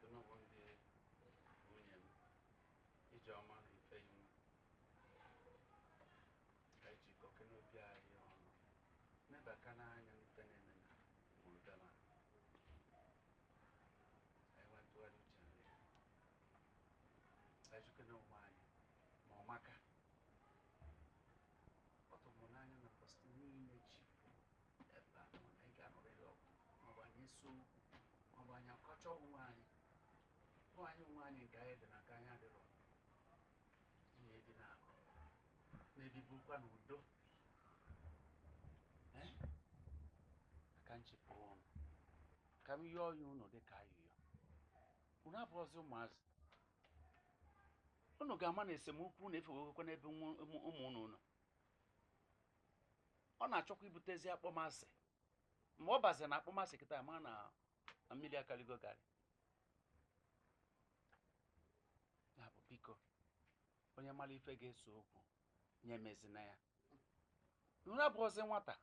Unu bụ ndị nwunye m, Ijeọma na Ifeyinwa, ka anyị jikọkene obi anyị ọnụ, nebaka n'anya n'ife na-eme na ngwurube ma anyị nwee ntụgharị uche na ya. Anyị jụkene onwe anyị ma ọ maka ọ tụrụ m n'anya na mbọsị niile chi ebe a nọ na anyị ga-anọrịrị ọgụ, maọbụ anyị ese okwu, maọbụ anyị akọcha onwe anyị, hụ anyị onwe anyị nke anyị dị na nke anyị adịrọ, nwunye dị na-akụ na-ebibukwa n'udo. Ee, aka nchịpụ ụnụ ka m yọọ ya unu dịka ayụyọ. Unu abụrụzi ụmụazị, unu ga-ama na esemokwu na-efewekwa n'ebe ụmụ unu nọ. Ọ na-achọkwa ibutezi akpọmasị. Mgbe ọ baziri na akpọmasị kịta, ma na mmiri akaligo garị. Ya bụ, biko, onye mara ife ga-eso okwu nye emezina ya. Unu abụghịzi nwata.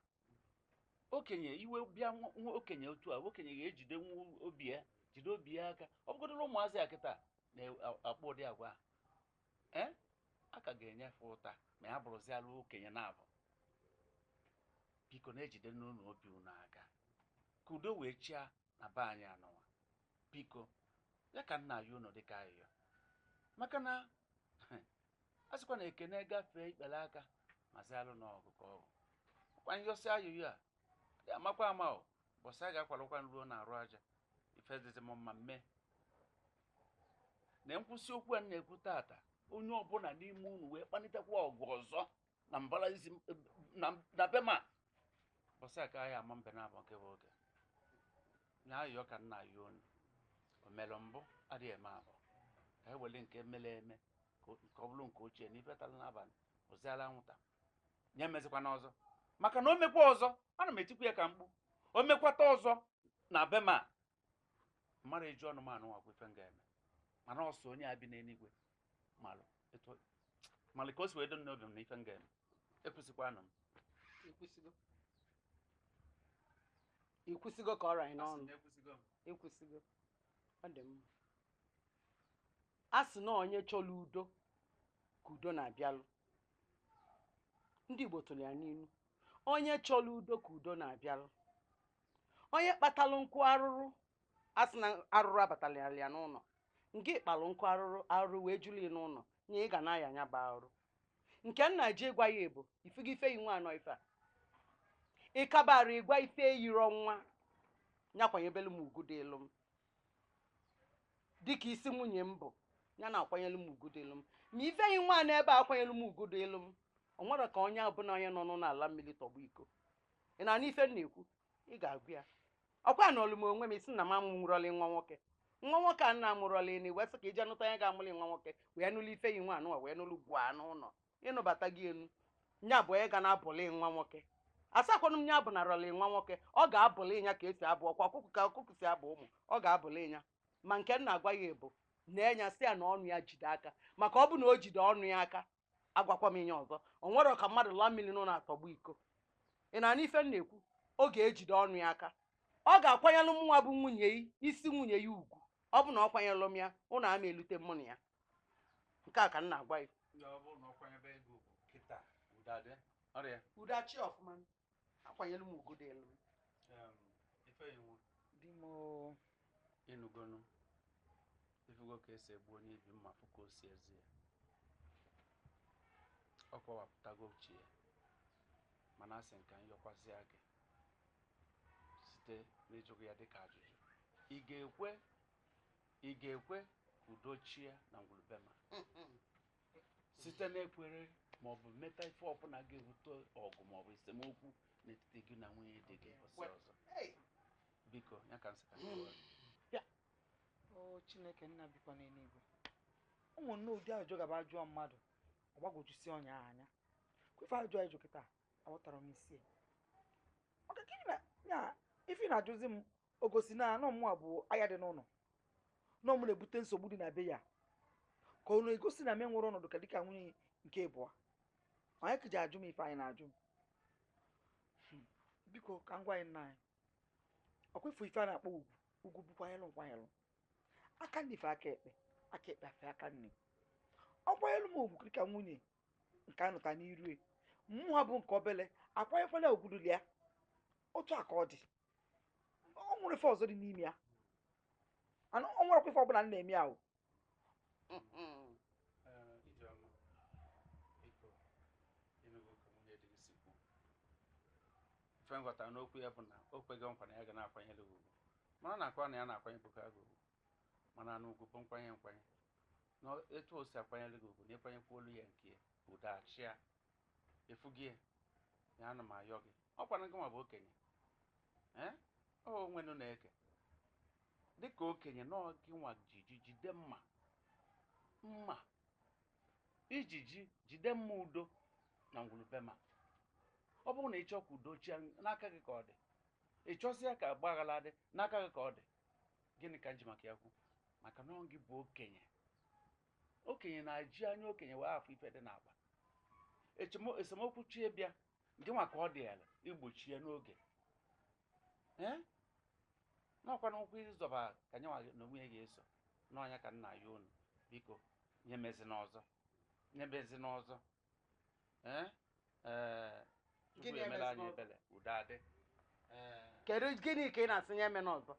Okenye iwe bịa nwa okenye otu a, okenye ga-ejide nwa obi ya, jide obi ya aka. Ọ bụgodoro ụmụazị a kịta na-akpọ ụdị agwa a, ee, a ka ga-enyefe ụta ma ya bụrụzialụ okenye na-abụ. Biko, na-ejide n'ụlọ obi unu aka ka udo wee chịa na be anyị anọwa. Biko, ya ka nna ya unu dịka ayịyọ, maka na a sịkwa na ekene gafee ikpere aka ma zịalụ n'ọgụ ka ọgụ kwa nyọsị ayụyọ a dị amakwa ama. O bọsị a ga-akwalụkwa nruo na arụ aja ife dịzị m mma mme na nkwụsị okwu a na-ekwu tata. Onye ọbụla n'ime unu wee kpalitekwa ọgụ ọzọ na mbara isi na be ma bọsị a ka anyị ama mbe na abụ nke bụ oge na ayọ ka nna ya unu o mere mbụ adịghị eme abụ, ka anyị were nke mere eme ka ọ bụrụ nke ochie na ife tara n'abalị oziala anwụnta nye emezikwana ọzọ, maka na o mekwa ọzọ ana m etikwu ya ka mkpu. O mekwata ọzọ na be ma mmadụ eji ọnụ m anụ akwa ife m ga-eme, mana ọsọ onye a bi n'eluigwe malụ etu malụ ka o si wee do m n'obi m na ife m ga-eme. Ekwesịkwanụ m. Ikwusigo, ikwusigo ka ọrụ anyị Asị n'ọnụ. m ekwesịgo m. Ekwusigo, ọ dị mma. A sị na onye chọrọ udo ka udo na-abịalụ. Ndị Igbo tụrụ ya n'ilu, onye chọrọ udo ka udo na-abịalụ. Onye kpatalụ nkụ arụrụ, a sị na arụrụ abatala ya n'ụlọ, nke ịkpalụ nkụ arụrụ, arụrụ wee julu ya n'ụlọ nye, ị ga na-aya anya bụ arụrụ. Nke nna ji ịgwa ya bụ ifugo ife yi nwa anọ ife a ịkabara ịgwa ife yiri nwa ya kwanyebelu m ugwu dị elu m dịka isi nwunye m bụ ya na-akwanyelu m ugwu dị elu m. Ma ife yi nwa n'ebe a akwanyelu m ugwu dị elu m, o nwere ka onye ọbụla onye nọ n'ala mmiri tọgbọ iko. Ị na-anụ ife m na-ekwu? Ị ga-agụ ya ọkwa nọlụ m onwe m isi na m amụrọli nwa nwoke. Nwa nwoke a nna amụrọli na iwe sị ka ije nụta onye ga-amụli nwa nwoke wee nụlụ ife yi nwa anụwa wee nụlụ gwa n'ụlọ ịnụbata gị enu nya bụ onye ga na-abụli nwa nwoke. Asakwanụ m nya bụ narọli nwa nwoke, ọ ga-abụli ya ka esi abụ ọkwa ọkụkụ ka ọkụkụ si abụ ụmụ, ọ ga-abụli ya. Ma nke m na-agwa ya bụ na enya sị ya na ọnụ ya jide aka, maka ọ bụ na o jide ọnụ ya aka, agwakwa m ihe ọzọ. O nwere ka mmadụ laa mmiri n'ụlọ atọgbu iko. Ị na-anụ ife m na-ekwu? Ọ ga-ejide ọnụ ya aka, ọ ga-akwanyelụ m nwa bụ nwunye ya isi nwunye ya ugwu. Ọ bụ na ọ kwanyelụ m ya, ụnụ ama elute mụ na ya. Nke a ka m na-agwa ya. Ya ọ bụrụ na ọ kwanyebe ego ugwu kịta, udo adị ọrịa. Udo achị ọfụma, akwanyelụ m ugwu dị elu m. Ifeyinwa, Di m o. Ịnụgonu ifugo ka esi egbu onye ibi mma, fụ ka o si ezi ya. Ọ kọwapụtago uche ya, mana asị nka nyọkwazịa gị site n'ịjụgụ ya dịka ajụjụ: ị ga-ekwe, ị ga-ekwe ka udo chie na ngwurube ma site n'ekwere maọbụ meta ife ọbụla ga-ebute ọgụ maọbụ esemokwu n'etiti gị na nwunye di gị ọsọ ọzọ? Biko, ya ka m sị ka m jụọ gị. O Chineke nna bikwa n'eluigwe, ụmụ nnọọ ụdị ajụjụ gaba ajụọ mmadụ, ọ gbagwojusi ọnya anya. Kwefe ajụ ajụ kịta, aghọtara m isi ya. Maka gịnị na ya ife ị na-ajụzi m? O gosi na anọ mụa bụ aya dị n'ụlọ nọ mụ na-ebute nsogbu dị na be ya, ka ọ na-egosi na m enwere ọnọdụ ka dịka nwunye nke ịbụọ. Onye ka ji ajụ m ife anyị na-ajụ m? Biko, ka m gwa anyị, nna anyị, ọkwefu ife a na-akpọ ugwu, ugwu bụkwa anyelụ nkwanyelụ. Aka nri fe aka ekpe, aka ekpe afe aka nri. Ọ kwanyelu m ugwu ka nwunye nke anụta n'iru mmụọ bụ nke obele akwanyekwala ugwu dịrị ya. Otu a ka ọ dị. O nwere ife ọzọ dị n'ime ya. Ana o nwerekwa ife ọbụla m na-eme ya o. Ijeọma, biko, ịnụgo ka nwunye di gị si kwu. Ife m ghọtara n'okwu ya bụ na o kweghị nkwa na ya ga na-akwanyere gị ugwu, mana ọ na-akwa na ya na-akwanyebụkwa gị ugwu, mana na ugwu bụ nkwanye nkwanye, na etu o si akwanyere gị ugwu na ịkwanyekwa olu ya nke udo achịa efu gị ya. Ana m ayọ gị, ọkwana gị nwa bụ okenye, ee, ọ onwenụ na-eke dịka okenye na gị nwa jiji jide mma mma ijiji jide mma udo na ngwurube. Ma ọ bụrụ na ị chọọ ka udo chia, n'aka gị ka ọ dị. Ị chọsịa ka agbaghala dị, n'aka gị ka ọ dị. Gịnị ka nji maka ya kwu? Maka na ọ gị bụ okenye. Okenye na-eji anya okenye wee afụ ife dị n'akpa. Esemokwu chie bịa, gị nwa ka ọ dị ala igbochie n'oge, ee, n'ọkwa n'ụkwụ ịzọba ka nyanwa na onwe ya ga-eso n'ọnya. Ka nna ya unu, biko, nyemezi n'ọzọ, nyemezi n'ọzọ. Ee ee, Chukwu Gịnị emela emezi anyị n'ọzọ? ebele, udo adị. Ee. Kedu gịnị ka ị na-asị ya eme n'ọzọ?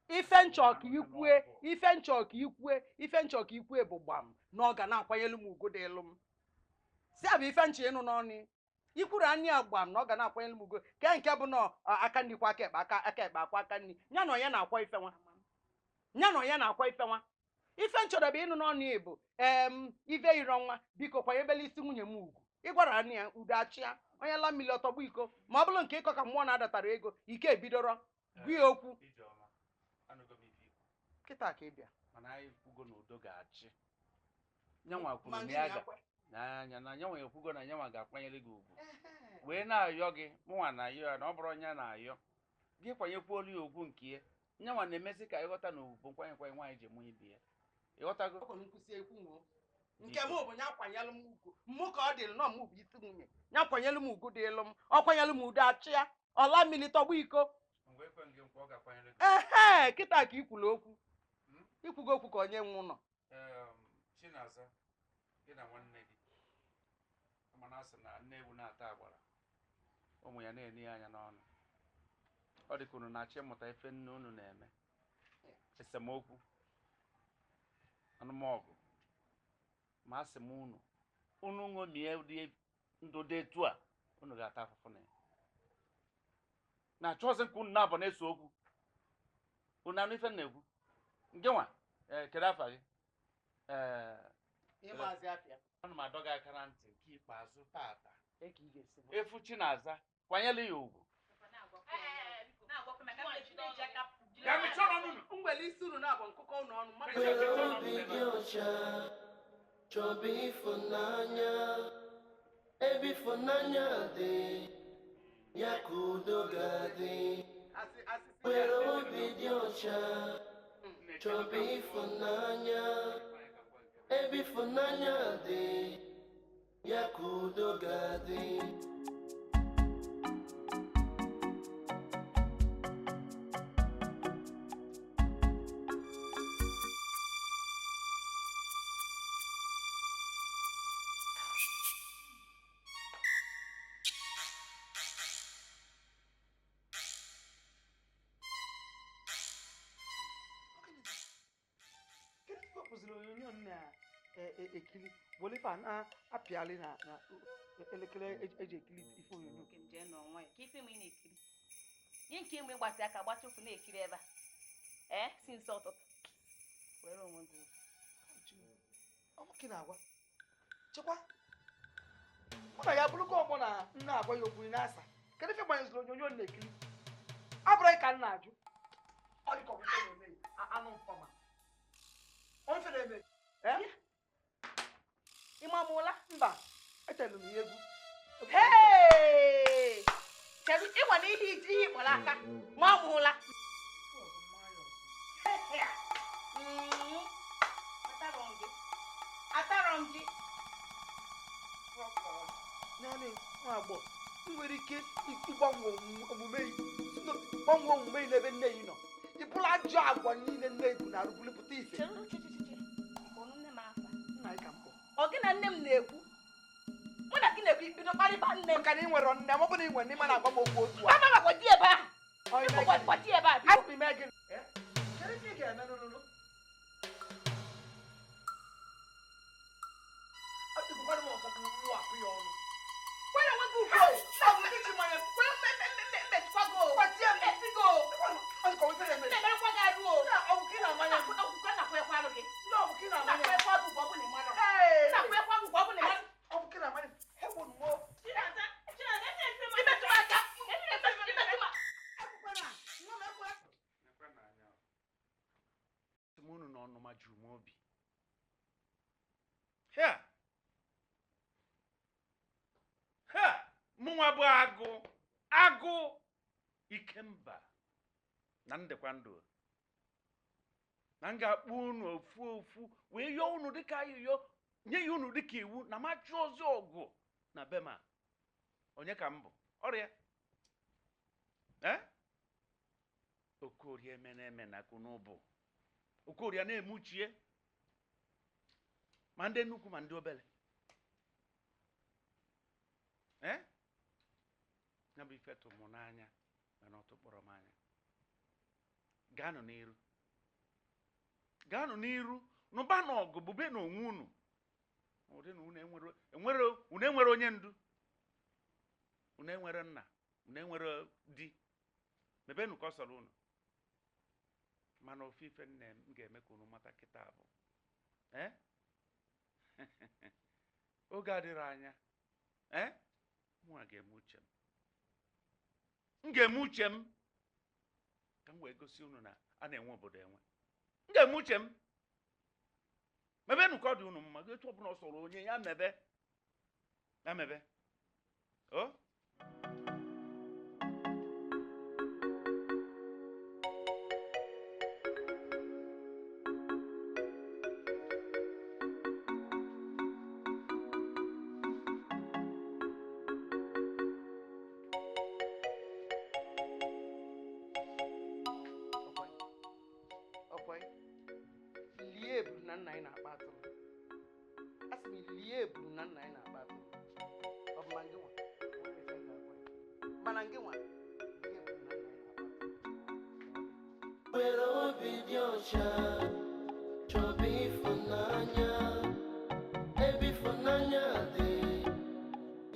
Ife nchọ ka ikwue, ife nchọ ka ikwue, ife nchọ ka ikwue bụ gbam na ọ ga na-akwanyelu m ugwu dị elu m. Si ya bụ ife nchọ ịnụ n'ọnụ ikwuru anya gbam na ọ ga na-akwanyelu m ugwu ke nke bụ na aka nri kwa aka ekpe, aka aka ekpe akwa aka nri ya, na onye na-akwa ife nwa ya, na onye na-akwa ife nwa. Ife nchọrọ bụ ịnụ n'ọnụ bụ ife yiri ọnwa, biko kwanyebela isi nwunye m ugwu. Ịgwara anya ya, udo achịa. Onye la mmiri ọtọgbu iko, ma ọ bụrụ nke ịkọ ka mmụọ na-adatara ego ike ebidoro gwa ya okwu. Ijeọma, anụgo m ife ikwu. Kịta ka ị bịa. Mana anyị kwugo na udo ga-achị. Nyanwa kwuru Ma na gịnị ya ga akwa? Na anya na nyanwa ekwugo na nyanwa ga-akwanyere gị ugwu, wee na-ayọ gị, mụnwa na-ayọ ya na ọ bụrụ onye na-ayọ gị kwanyekwuolu ya ugwu nke ya. Nyanwa na-emezi ka ịghọta na ugwu bụ nkwanye nkwanye nwaanyị ji mụ ibe ya. Ịghọtago? Ọkwa nkwụsị ekwu nwuo nke m bụ ya kwanyelụ m ugwu mụ ka ọ dịrị nọ mụ bụ isi nwunye ya kwanyelụ m ugwu dịlụ m. Ọ kwanyelụ m, udo achịa. Ọla mmiri tọgbọ iko. Mgbe ekwe gị nkwa, ọ ga-akwanyere gị. Ehe, kịta ka ikwulu okwu. Ikwugo okwu ka onye nwe ụlọ. Chinaza, gị na nwanne gị, mana asị na nne ewu na-ata agbara, ụmụ ya na-ene ya anya n'ọnụ. Ọ dị ka unu na-achọ ịmụta ife nne unu na-eme: esemokwu, anụmọgụ. Ma asị m unu, unu ṅomie ụdị ndụ dị etu a, unu ga-ata afụfụ na ya. Na-achọzi nke unu na-abụ na-ese okwu. Unu anụ ife m na-ekwu? Nke nwa, ee, kedu afa gị? Ee. Ịmazi afịa. Ana m adọ gị aka na ntị nke ikpeazụ tata. Ka ị ga-esi bụ. Efu Chinaza, kwanyere ya ugwu. Ya mechie ọnụ unu. M nwere isi unu na-abụ nkụkọ unu ọnụ mmadụ. Mechie Were ọnụ obi unu. dị ọcha chọba ịfụnanya. Ebe ịfụnanya dị, ya ka udo ga-adị. Asị asị si Were ya. obi dị ọcha chọba ịfụnanya. Ebe ịfụnanya dị, ya ka udo ga-adị. Kedu ife kwụsịrị onyonyo m na-ekiri were ife a na-apịalị na elekere eji ekiri ife onyonyo? Nke m jee n'onwe ya ka ife m ị na-ekiri ihe nke mgbe ịgbatị aka gbatị ụkwụ na-ekiri ebe a, ee, si nso ụtụtụ were onwe gị ugwu. Ọ bụ ka ị na-agwa chekwa mụ na ya bụrụkwa ọgbọ na m na-agwa ya okwu ị na-asa. Kedu ife gbanyeziri onyonyo m na-ekiri? Abụrụ ka m na-ajụ, ọ dị ka ọ bụ ife na-eme ya, anụ mfọma ọ ife na-eme ya. Ee? Ịma m ụla? Mba, echere m ya egwu. Hey! Kedu ịnwa na ihe iji ihe ịkpọrọ aka ma m ụla? Atarọ m gị, atarọ m gị. Naanị nwa agbọghọ ị nwere ike ịgbanwe omume gị, gbanwee omume gị n'ebe nne gị nọ. Ịbụla ajọ agwa niile nne ibu na arụbulipụta ife. Ọ gị na nne m na-ekwu. Mụ na gị na-ekwu ibido kparịba nne m. Maka na ị nwere nne, ma ọ bụ na ị nwere nne, ma na-agwa m okwu otu a. Mama, gbaji ebe ahụ. Gbaji ebe a. Abụ m ime gịnị? Kedu ife ị ga-eme n'ụlọ? Atụkwara m ọzọ ka m wụ apụ ya ọnụ. Kwere nwe gị ugbu a. Kwere mmetụkwa gị o. Mmetụ gị o. Mmemerekwa gị arụ o. Ọgwụkwa na-akwekwa arụ gị. Na-akwekwa gị ugwu ọ bụ na ị mara. Na-akwekwa gị ugwu ọ bụ na ị mara. Imetụ m aka. Imetụ m aka. Unu na ọnụma juru m obi. Ha! Ha! Mụnwa bụ agụ agụ Ikemba na ndekwa ndụ na m ga-akpọ unu ofu ofu wee yọọ unu dịka ayịyọ nye ya unu dịka iwu na m achụ ọzọ ọgụ na be ma onye ka m bụ ọrịa Okorie emene eme na akụ n'ụbụ Okorie na-emuchie ma ndị nnukwu ma ndị obere ya bụ ife tụrụ m n'anya mana ọ tụkpọrọ m anya. Gaanụ n'iru, gaanụ n'iru, nụba na ọgụ bube na onwe unu ụdị na unu enwere onye ndu, unu enwere nna, unu enwere di, mebenụ ka ọ sọrọ unu. Mana ofu ife nne m ga-eme ka unu mata kịta bụ oge adịrị anya mụ ga-eme uche m, m ga-eme uche m ka m wee gosi unu na a na-enwe obodo enwe. M ga-eme uche m, mebenụ ka ọ dị unu mma, etu ọbụla ọ sọrọ onye ya mebe, ya mebe. O were obi dị ọcha chọba ịfụnanya, ebe ịfụnanya dị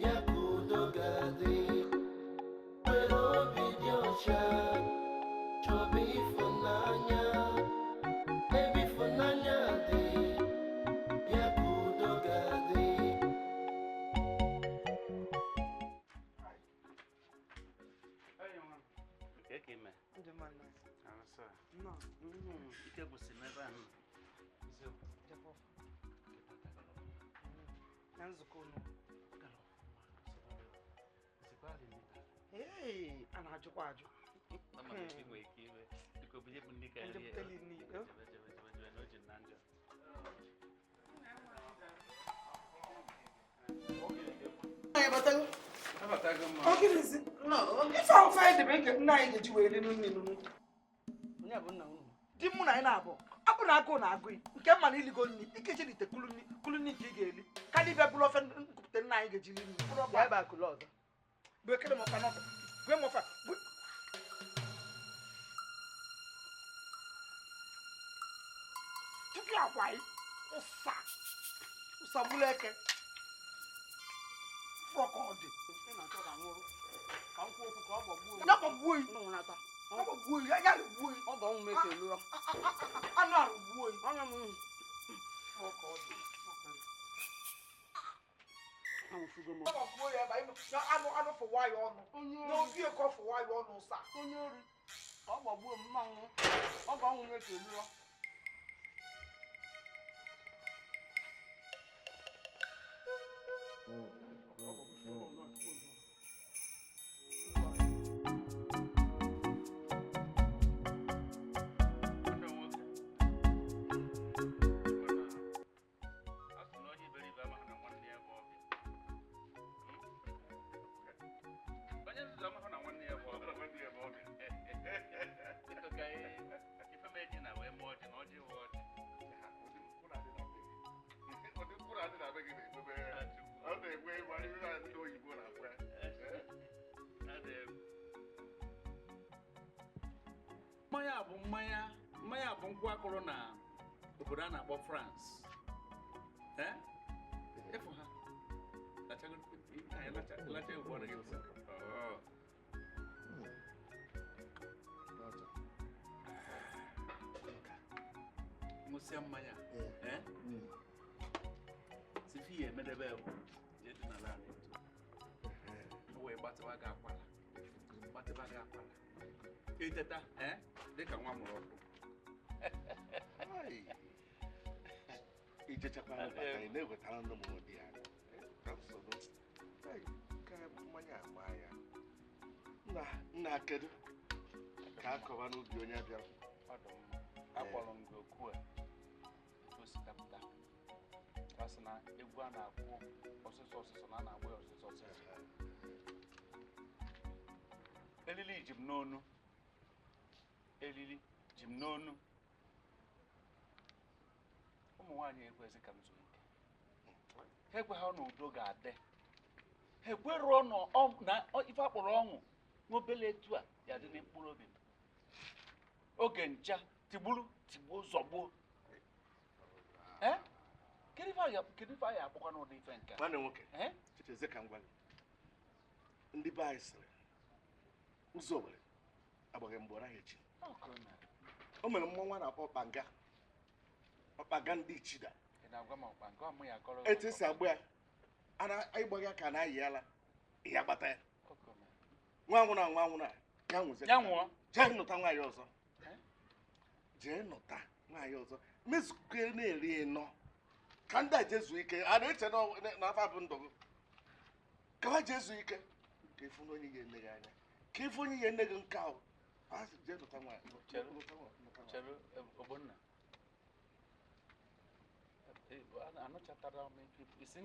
ya ka udo ga-adị. Were obi dị ọcha chọba ịfụnanya, ebe ịfụnanya dị ya ka udo ga-adị. Ike gwụsị n'ebe ahụ. Na nzukọ unu a na-ajụkwa ajụ. Ife ahụ fe debe nke nna anyị ga-eji wee ri nri nnu. Di mụ na anyị na-abụ abụ na agụụ na-agụ nke mma na iligo nri ikechi na ite kulu nri nke ị ga-eli karịa ịbịa bụrụ ofe nkupụta nna anyị ga-eji nri bụ ekele m ọfa n'ọfa gwe m ọfa tupu akwa anyị ụsa ụsa gburu eke fụrọ ka ọ dị ya gbagbuo yi. Anụ arụ gbuo yi. Anụ fụwa ya ọnụ n'obi eko fụwa ya ọnụ ụsa. Onye ori ka ọ gbagbuo mmanwụ ọ ga-ọnwụ meke eluro. na-adị na be gị na-ekwebe ọ na-egwe ịgba ihe na ndị oyibo na-akpọ ya. Mmanya bụ mmanya, mmanya bụ nkwụ akụrụ na obodo a na-akpọ France. Ịfụ ha lacha ugbu a gị. Ṅụsịa mmanya sifi ya emedebe bụ jee dị n'ala ala etu wee gbatịwa gị akwara, gbatịwa gị akwara eteta dịka nwa mụrụ ọkụ. Ijechakwara bata ị na-ewetara ndị mụrụ di ya ka nsogbu ka mmanya agba ya. Nna kedu ka akọwa n'ubi onye bịara? Akpọrọ m gị oku a osikapụta ka sị na egwu a na-akwụ ọsịsọ ọsịsọ na a na-agba ya ọsịsọ ọsịsọ. Elili ji m n'onu, elili ji m n'onu. Ụmụ nwaanyị ekwesị ka m zuo ike. Ha ekwe ha na udo ga-adị, ha ekweruo na ife akpọrọ ọṅụ n'obele etu a ya dị na mkpụrụ obi m. Oge ncha tigburu tigbuo zọgbuo. Kedu ife anyị akpọkwa n'ụdị ife nke a? Nwanne nwoke, cheze ka m gwa gị, ndị be anyị sịrị ụzọ Owere agbaghị mgbe ọ naghị echi. O mere mmọnwụ a na-akpọ ọkpanga, ọkpanga ndị Ichida. Etu esi agba ya, ịgba ya ka na-ayị ala ya gbata ya. Nwa anwụ na nwa anwụ na ya nwụzie. Jee nụta nwaanyị ọzọ, jee nụta nwaanyị ọzọ, mezuke na-eri ịnọ ka ndị a jezuo ike. A na-eche na afa bụ ndụ gị, ka ha jezuo ike, ka ịfụ na onye ga-ene gị anya, ka ịfụ onye ga-ene gị nke ahụ. Jee nụta nwaanyị. Chere Ogbonna,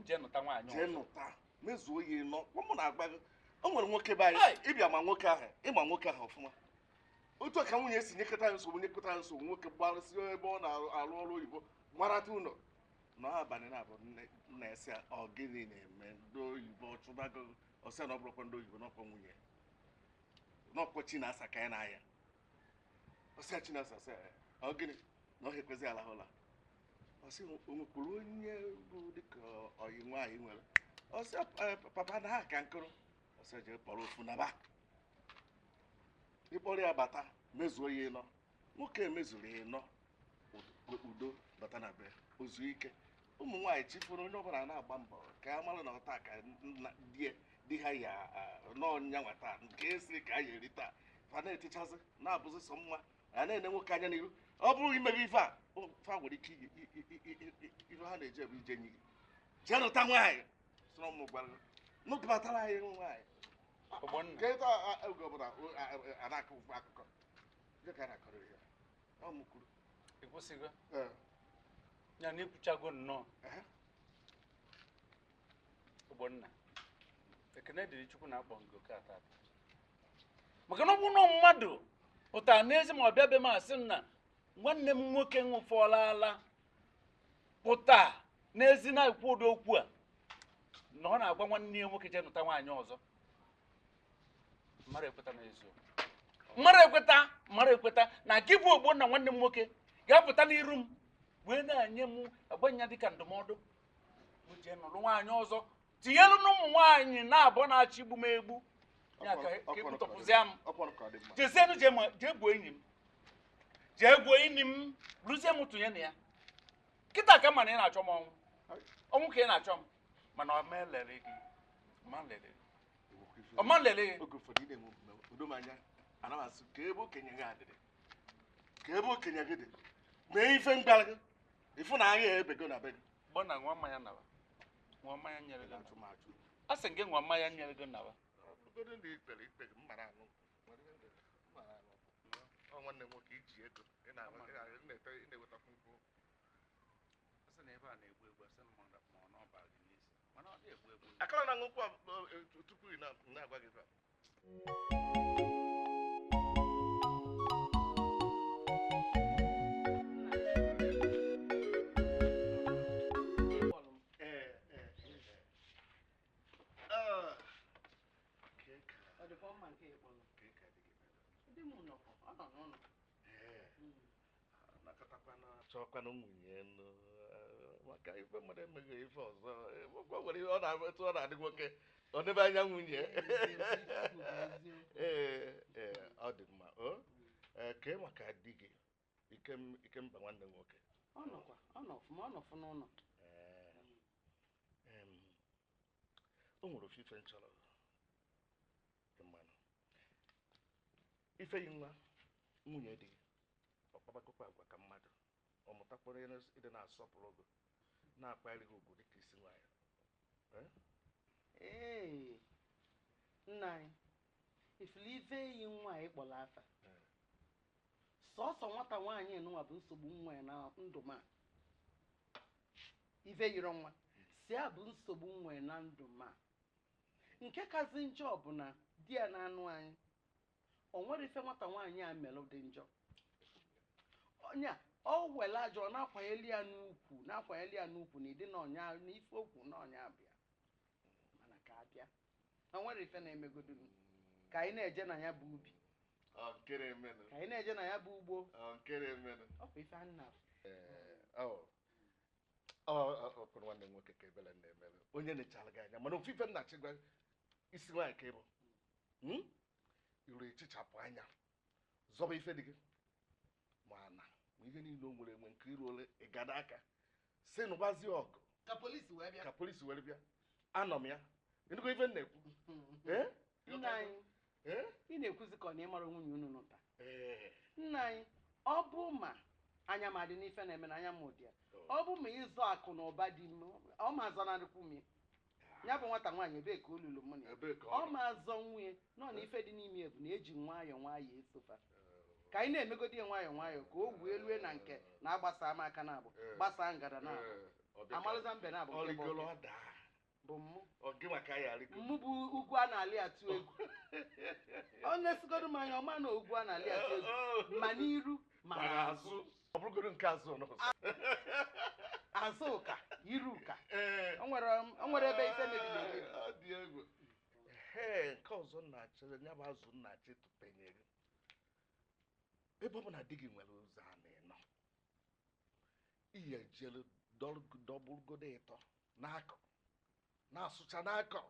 jee nụta mezuo ya ịnọ. Mụ na-agba gị, o nwere nwoke be anyị ịbịa ma nwoke ahụ, ịma nwoke ahụ ọfụma. Otu a ka nwunye si nyekọta ya nsogbu, nyekọta ya nsogbu. Nwoke gbarụsị ebe ọ na-arụ ọrụ oyibo gbarata ụlọ n'abalị na-abụ nna ya sị ya, ọ gịnị na-eme ndị oyibo ọchụbago? Ọsị na ọ bụrụkwa ndị oyibo, n'ọkwa nwunye, n'ọkwa Chinasa ka ya na-aya. Ọsị ya Chinasa sị ya, ọ gịnị na ọ ekwezi alahụla? Ọsị o nwekwuru onye bụ dịka ọyị nwaanyị nwere. Ọsị papa na ha ka nkụrụ. Ọsị jee kpọrọ ofu naba, ịkpọrọ ya bata mezuo ya ịnọ. Nwoke emezuru ya ịnọ, udo bata na be, ozuo ike. Ụmụ nwaanyị chifuru onye ọbụla na-agba mbọ ka a mara na ọta ka di ha ya n'ọnya nwata nke esi ka a ya eri taa. Fa na-etichazi na-abụzi sọ mma a na-ene nwoke anya n'iru. Ọ bụrụ imebe ife a, fa nwere ike ife ha na-eje bụ ije nyi. Jee nụta nwaanyị, sọrọ m gwara n'oge batara anyị nwaanyị. Oge ọbụla a na-akọ akụkọ ka a na-akọrọ ihe ọ m kwuru. Ịkwụsịgo ya na ikwuchago nnọọ. Ogbonna, ekene dịrị Chukwu na-akpọ ngo ka tata, maka na ọ bụrụ na mmadụ pụtara n'ezi ma ọ bịa be m asị m na nwanne m nwoke ṅụfọọla ala pụta n'ezi na-ekwu ụdị okwu a na ọ na-agwa nwanne ya nwoke jee nụta nwaanyị ọzọ, mmadụ ekweta n'eziokwu. Mmadụ ekweta, mmadụ ekweta na gị bụ Ogbonna nwanne m nwoke ga-apụta n'iru m wee na-enye m agbanya dịka ndụmọdụ bụ jee nụrụ nwaanyị ọzọ, tinyelu na ụmụ nwaanyị na-abụọ na-achị igbu m egbu ya ka ekwutọpụzịa m. Jezienụ jee gbuo enyi m, jee gbuo enyi m, rụzie m tụnye na ya. Kịta ka ma na ị na-achọ m ọnwụ, ọnwụ ka ị na-achọ m, mana ọ ma elele gị, ọ ma nlele gị. Oge ụfọdụ ị na-enwe udo m anya, ana m asị ka ebe okenye gị adịrị, ka ebe okenye gị dị mee ife mgbara gị, ịfụ na agha ebego na be gị. Gbọ na ṅụọ mmanya naba, ṅụọ mmanya nyere gị naba. A sị gị ṅụọ mmanya nyere gị naba. Nwanne nwoke iji ego ị na-ewetakwu nkwụ. Asị na ebe a na-egbu egbu, asị ma ọ na ọ bara gị n'isi, mana ọ dị egbu egbu. Akara na nkwụ tupu ị na-agwa gị ebe a. Chọkwanụ nwunye nụ, maka ife mmadụ emeghị ife ọzọ. O nwere ihe ọ na-etu ọ na-adị nwoke ọ nebe anya nwunye. Ee ee, ọ dị mma. O ee, kee maka di gị, Ikem, Ikemba nwanne m nwoke? Ọ nọkwa, ọ nọ ọfụma, ọ nọ n'ụlọ. Ee, o nwere ofu ife m chọrọ ịmanụ. Ife yi nwa nwunye di gị, ọ kpabakọkwa agwa ka mmadụ, ọ mụtakwara ịdị na-asọpụrụ gị, na-akpali gị ugwu dịka isi nwaanyị? Ee, nna anyị, ifili ife yi nwa anyị kpọrọ afa, sọsọ nwata nwaanyị nụnwa bụ nsogbu nwa ya na ndụ m a. Ife yiri nwa si a bụ nsogbu nwa ya na ndụ m a. Nke kazi njọ bụ na di ya na-anụ anyị, o nwere ife nwata nwaanyị a melụ dị njọ. Onye a ọ were ajọ ọ na-akwanyeli ya n'ukwu, na-akwanyeli ya n'ukwu na ịdị n'ọnya na ife okwu na ọnya abịa, mana ka abịa o nwere ife na-emegodu ka anyị na-eje na ya bụ ubi, Ọ nke na-emenụ. ka anyị na-eje na ya bụ ugbo. Ọ nke na-emenụ. Ọ bụ ife anyị na-afụ. Ee, ọ kwụrụ nwanne m nwoke ka ebele na-emere onye nechara gị anya, mana ofu ife m na-achị gwa isi nwaanyị ka ị bụ, iru echichapụ anya zọba ife dị gị, ma na ma ihe niile o nwere enwe nke iru ole ịgada aka si nụbazie ọgụ ka polisi wee bịa. Ka polisi were bịa. Anọ m ya, ịnụgo ife m na-ekwu? Ee? Nna anyị, Ee? ị na-ekwuzi ka ọ na ịmara nwunye unu nụta. Ee. Nna anyị, ọ bụ ma anya m adị n'ife na-eme na anya m dị ya, ọ bụ ma ịzụ akụ na ụba dị m, ọ ma azọnarịkwu m ya. Ya bụ nwata nwaanyị, ebee ka olulu mụ na ya? Ebee ka ọ ọ nọ? ma azọ nwunye nọ na ife dị n'ime ya bụ na eji nwayọọ nwayọọ esofa ka anyị na-emegodi ya nwayọọ nwayọọ ka o wuo elue na nke na-agbasa m aka na abụ gbasaa ngada na abụ Ee, ọ dị ka amalụza mbe na abụ ọ nke bụ rigoro oke. ọ daa. Bụ mụ. Ọ gị maka ya arịgo. Mụ bụ ugwu a na-alị atụ egwu. Ọ na-esigodo m anya ọma na ugwu a na-alị atụ egwu ma n'iru ma ma n'azụ. n'azụ. Ọ bụrụgodo nke azụ ọnụ. Azụ ụka iru ụka. Ee. O nwere ebe ife mebiri emebi. Ọ dị egwu. Ee, nke ọzọ nna-achị ya bụ azụ nna-achị tụpenyere. Ebe ọ bụ na di gị nwere ụzọ a na-enọ, ihe jere dọgbụrụgodo ịtọ n'akọ na-asụcha n'akọ,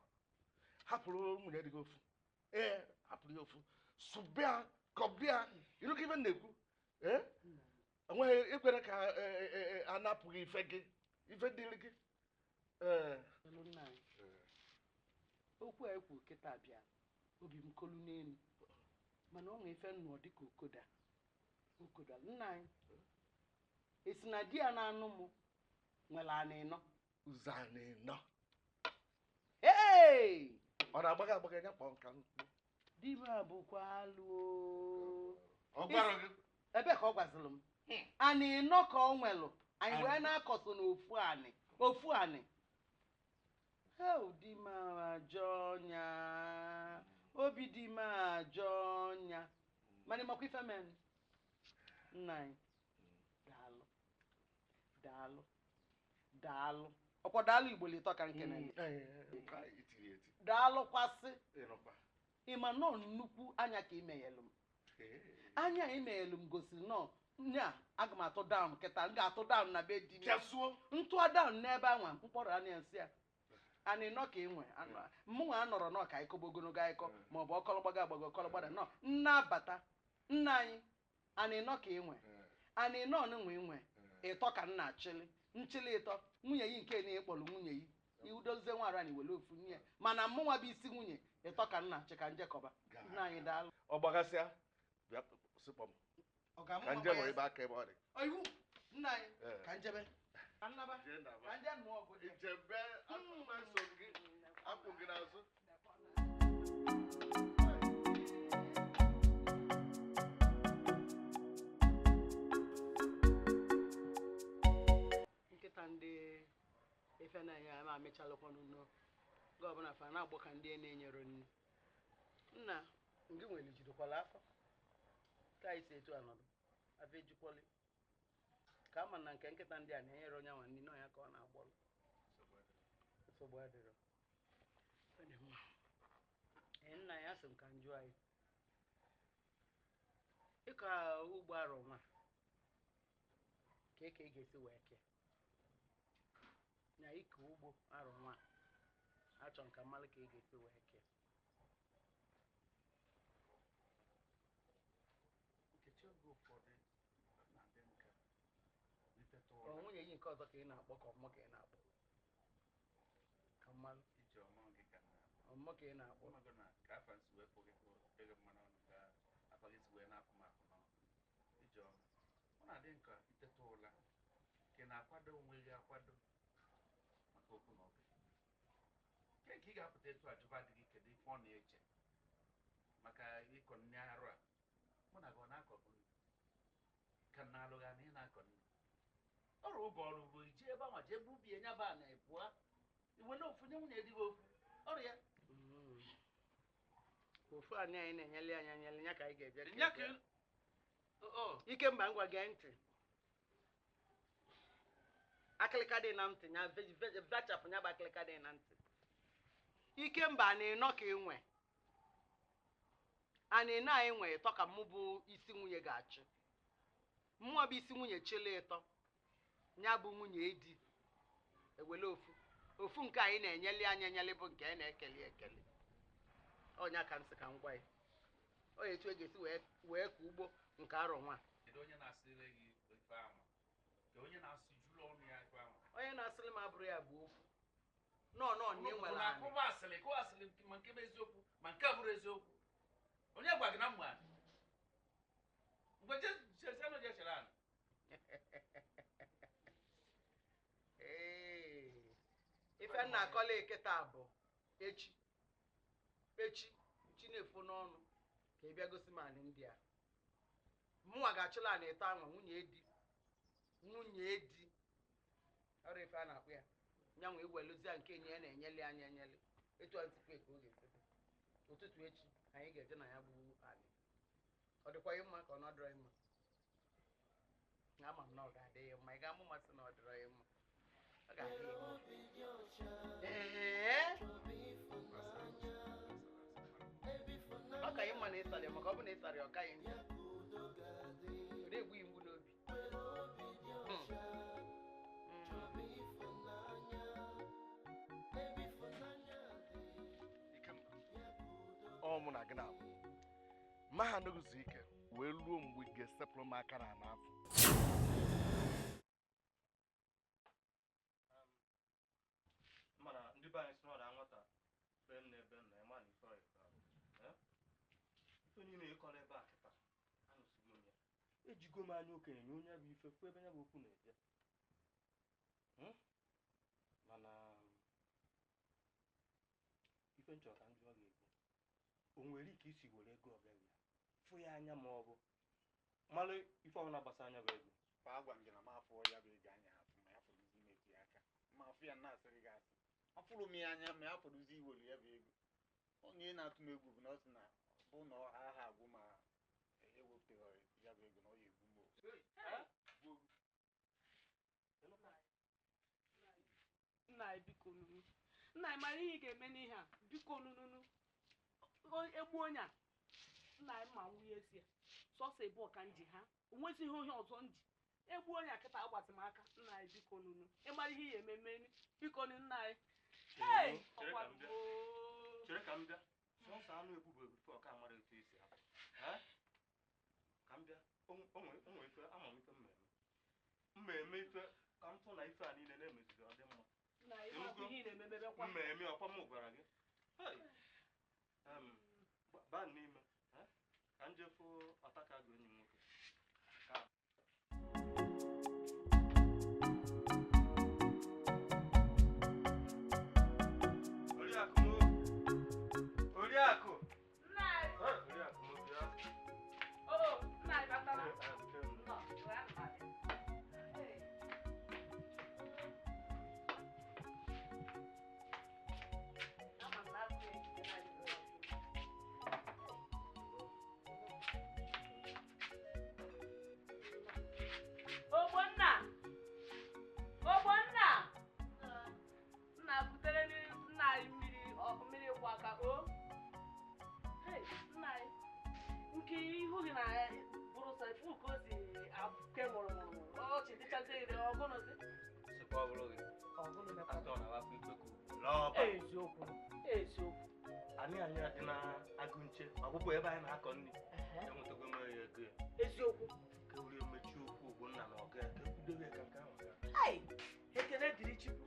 hapụrụ nwunye dị gị ofu, ee, hapụrụ ya ofu, sụbịa kọbịa. Ịnụkọ ife m na-ekwu? Ee, enweghị ekwere ka anapụghị ife gị, ife dịrị gị. Ee. Elu nna anyị, okwu a ekwu kịta bịa obi m kolu n'elu, mana ọ nwee ife nnụọ dịka okoda okoda. Nna anyị, esi na di ya na-anụ mụ nwere anị ịnọ. Ụzọ a na-enọ. Ee! Ọ na-agbaga agbaga ya kpọọ nka mkpu. Di m abụkwa alụ o. Ọ gwara gị? Ebee ka ọ gwaziri m anị ịnọ ka ọ nwelụ anyị wee na-akọso n'ofu anị, ofu anị. Heo, di m ajọ ọnya, obi di m ajọ ọnya, mana ịmakwa ife men. Nna anyị, daalụ, daalụ, daalụ. Ọkwa daalụ Igbo litọ ka nke na Nke a itiri eti. Daalụkwasị. Ịnụkwa. Ịma nọọ nnukwu anya ka imeghelu m. Anya imeghelu m gosiri nọọ nya aga m atụ down kịta, m ga-atụ down na be di m. Pịasuo. Ntụa down n'ebe anwa mkpọrọ anya nsị a anị nọ ka ị nwe mụnwa anọrọ nọ ka ịkọba ogologo akụkọ maọbụ ọkọlọgbago agbago ọkọlọgbada nọ nnabata. Nna anyị, anị nọ ka ị nwe, anị nọ nwe nwe ịtọ ka nna achịlị nchịlị ịtọ nwunye yi nke na ịkpọrọ nwunye yi iwudozie nwa ara na iwere ofu nye, mana mụnwa bụ isi nwunye ịtọ ka nna achị ka njekọba. Nna anyị, daalụ. Ọ gbagasịa bịa sịkpọ m Ọ ga-amụ ka ma nje gba nọ ya. Ebe aka ebe ọ dị. Ọ iwu nna anyị. Ee. Ka njebe, ka nnaba, Jee naba. ka nje nụọ ọgụ dị. Ijebe akpụkpọ eso gị akwụ gị n'azụ. Nkịta ndị ife na-enye ama amechalụkwanụ n'oge ọbụla fa na-agbọ ka ndị na-enyere nri. Nna ngị nwere jidekwala afọ ka anyị si etu anọdụ afọ ejukwali ka ama na nke nkịta ndị a na-enyere onye nwa nri nọ ya ka ọ na-agbọrọ. Nsogbu adịrọ. Ọ dị mma. Ee, nna ya sị m ka m jụọ anyị ịkọ ugbo arọ nwa ka Ka eke ị ga-esi wee kee na ike ugbo arụ nwa achọ nka mmalụ ka ị ga-esi wee kee. Nkechi, oge ụfọdụ na-adị m ka iteta ụra. Ọ nwunye gị nke ọzọ ka ị na-akpọ, ka ọmụ ka ị na-akpọ ka mmalụ? Iji ọma gị ka na Ọmụ ka ị na-akpọ? Ọmago na ka afa nsi wee fụ gị ego mmanụ ọnụ ka afa gị si wee na-apụ m apụ n'ọnụ. Iji ọma, ọ na-adị nka iteta ụla ka ị na-akwado onwe gị akwado maka okwu na ụka nke nke ị ga-apụta etu ajụba dị gị, kedu ife ọ na-eche maka ịkọ nne arụ a mụ na gị ọ na-akọbụ nne ka m na-alụghị na ị na-akọ nne ọrụ oge ọrụ ugbo iji ebe anwa jee gbubie nya ba na ịpụa iwele ofu nye nwunye di gị ofu ọrụ ya. Ofu anyị anyị na-enyele anyị enyele ya ka anyị ga-eje Nya ka o Ikemba, ngwa gee ntị. Akịlịka dị na ntị ya vechapụ ya bụ akịlịka dị na ntị. Ikemba, na ịnọ ka enwe a na-ene anyị nwe ịtọ ka mụ bụ isi nwunye ga-achị. Mmụọ bụ isi nwunye chele ịtọ ya bụ nwunye di ewele ofu ofu nke anyị na-enyeli anyị enyeli bụ nke anyị na-ekeli ekeli. Ọnya ka nsị ka m gwa ya ọ etu e ga-esi wee ka ugbo nke arọ nwa. Kedu onye na-asịrị gị ife ahụ? Ka onye na-asị jụrụ ọnụ ya ife ahụ? Onye na-asịrị m abụrụ ya bụ okwu nọọ nọọ na enwere na anị. Akụba asịrị kụwa asịrị, ma nke bụ eziokwu ma nke abụrụ eziokwu, onye gwa gị na mma mgbe jezianụ je chere anị? Ee, ife nna akọla eketa bụ echi echi chi na-efo n'ọnụ ka ị bịa gosi m anị ndị a. Mụnwa ga-achụla anị ịtọ anwa nwunye di nwunye di ọrụ ife a na-akpụ ya nyanwa iwelụzia nke enyi ya na-enyeli anya enyeli etu a nsikwa ka ọ ga-esi dị. Ụtụtụ echi anyị ga-eje na ya bụ anị. Ọ dịkwa ya mma ka ọ nọdụrọ ya mma? Ama m na ọ ga-adị ya mma. Ị ga-amụ masị na ọ dịrọ ya mma, ọ ga-adị ya mma. Obi dị ọcha, Ee, chọba ịfụnanya, ebe ịfụnanya ọ ka ị mma na ịsarị, maka ọ bụ na ịsarị ọ kaghị njọ. Ya ka udo ga-adị. Ọ na-egbu ya mgbu n'obi. Were obi dị ọcha, chọba ịfụnanya, ebe ịfụnanya dị, Ikemba, ya ka udo ọ mụ na gị na-abụ mahadum zuo ike wee ruo mgbe ị ga-esepụrụ m aka na ana afọ. Mana ndị be anyị sị na ọ da nwata be m na-ebe m na ịma na ife ọyị ka ife niile ịkọrọ ebe a kịta anụsigo m ya, ejigo m anya okenye nye onye bụ ife kwụ ebe ya bụ okwu na-eje. Mana ife nchọ ka m jụọ gị bụ, o nwere ike isi were ego ọbịa ya fụ ya anya ma ọ bụ malụ ife ọbụla gbasa anya bụ ego? Fa agwa m gị na m afọ ya bụ ego anya afụ ma ya fọdụzi imetụ ya aka ma afụ ya na-asịrị gị asị afụrụ m ya anya ma ya fọdụzi iwelu ya bụ ego. Onye na-atụ m egwu bụ na ọ sị na bụ na aha agwụ ma ewepụtaghị ya bụ ego na ọ ya egbu m o. Nna anyị, biko nunu. Nna anyị, mara ihe ị ga-eme n'ihe a. Biko nununu, egbu onye a, nna anyị, ma nwunye si ya sọsọ ebu ka nji ha onwezighị onye ọzọ nji egbu onye a kịta agbati m aka. Nna anyị, biko nunu, ịmara ihe ị ga-eme meni, biko nụ nna anyị. Hey! Chere ka m bịa. Ọkwa Chere ka m bịa. Sọnsọ anụ ekwubu ebufe ọka mara etu esi apụ. Eh? Ka m bịa. O nwere ife ama m ife mmemme mmemme ife ka m tụ na ife a niile na-emeziri ọ dị mma. Nna anyị, ịma ihe ị na-ememebekwa. Mmemme ọkwa m gwara gị. Hey! Baa n'ime, eh? Ka m jee fụ ọtaka gị enyi m nwoke. Ka Oriakụ m, Oriakụ. Nna anyị. Hey, Oriakụ m, bịa. O nna anyị batara. Eh, eh, nke m. Nnọọ, wee anụ m abịa. Hey. Ama m na azụ ya ejide na adịghị ọkụ. Ọgụnụzi. Sịkwa ọ bụrụ gị. Ọgụnụ mekwa. Atọ na wapụ ikpeku. Lọba. Eziokwu. Eziokwu. Anyị anyị adị na agụ nche ọgwụgwọ ebe anyị na-akọ nri. Enwetago m ya ego ya. Eziokwu. Ka ewere emechi okwu Ogbonna na ọga ya ka ekwudobe ka nke ahụ gaa. Hei! Ekele dịrị Chukwu.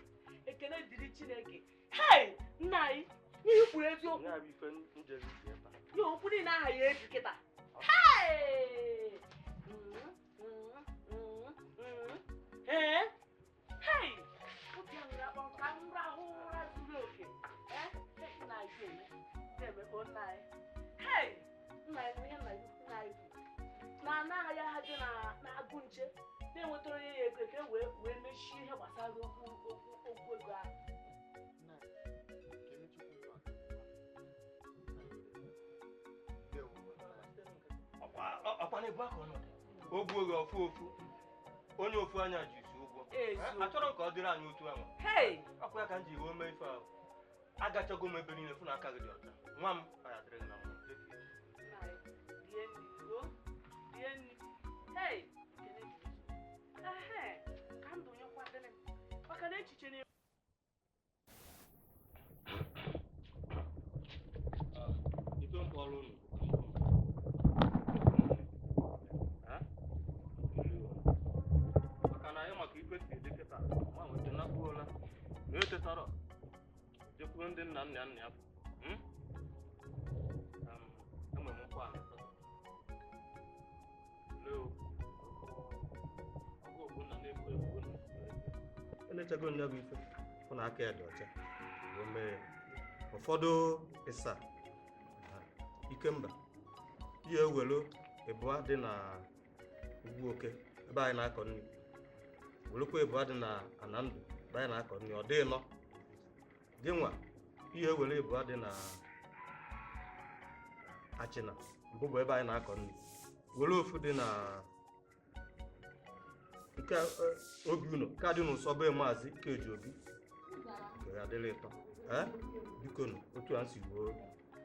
Ekele dịrị Chineke. Hei! Nna anyị, ihe i kwuru eziokwu. Ya bụ ife njere ije ebe a. Ihe okwu niile aha ya eji kịta. Hei! Ee? Hei! Obi aṅụrị akpọ ka m rahụ ụra zuru oke. Ee? Hei, nna anyị ga-eme. Na-emekpo nna anyị. Hei! Nna anyị ihe nna anyị nna anyị kwuru. Na anaghị aha dị na agụ nche na-enwetara onye ya ego ka e wee mechie ihe gbasara okwu okwu okwu ego ahụ. Ọkwa na-ebu aka ọnọdụ. Ogbu oge ofu ofu. Onye ofu anya ji isi ụgwọ. Achọrọ m ka ọ dịrị anyị otu ahụ. Ọkwa ya ka m ji wee mee ife ahụ. Agachago m ebe niile fụ na aka gị dị ọcha. Nwa m ọ ya dịrị gị na mma. Rie nri, o. Rie nri. Hei! Ekele dịrị Chukwu. Ehe, ka ndụ nyekwa dịrị m. Maka na echiche na Ife m kpọrọ unu. Maka na anyị maka ife si dị kịta, nwa nweta nakpuola na etetara jekwuru ndị nna nna nna ya bụ. Enwere m nkwa na asatọ. Lee ọgụ Ogbonna na-ebu ebubo na elechago nya bụ ife fụ na aka ya dị ọcha wee mee ya. Ụfọdụ ịsa Ikemba ihe ewelu ịbụa dị na ugwu oke ebe anyị na-akọ nri, welukwa ịbụa dị na Anandụ ebe anyị na-akọ nri, ọ dị nọ gị nwa ihe ewelu ịbụa dị na Achịna mbụ bụ ebe anyị na-akọ nri, were ofu dị na nke obi unu nke dị n'ụsọ be Maazị Ikeji Obi nke ya dịrị ịtọ. Ee, biko nụ otu a nsi woo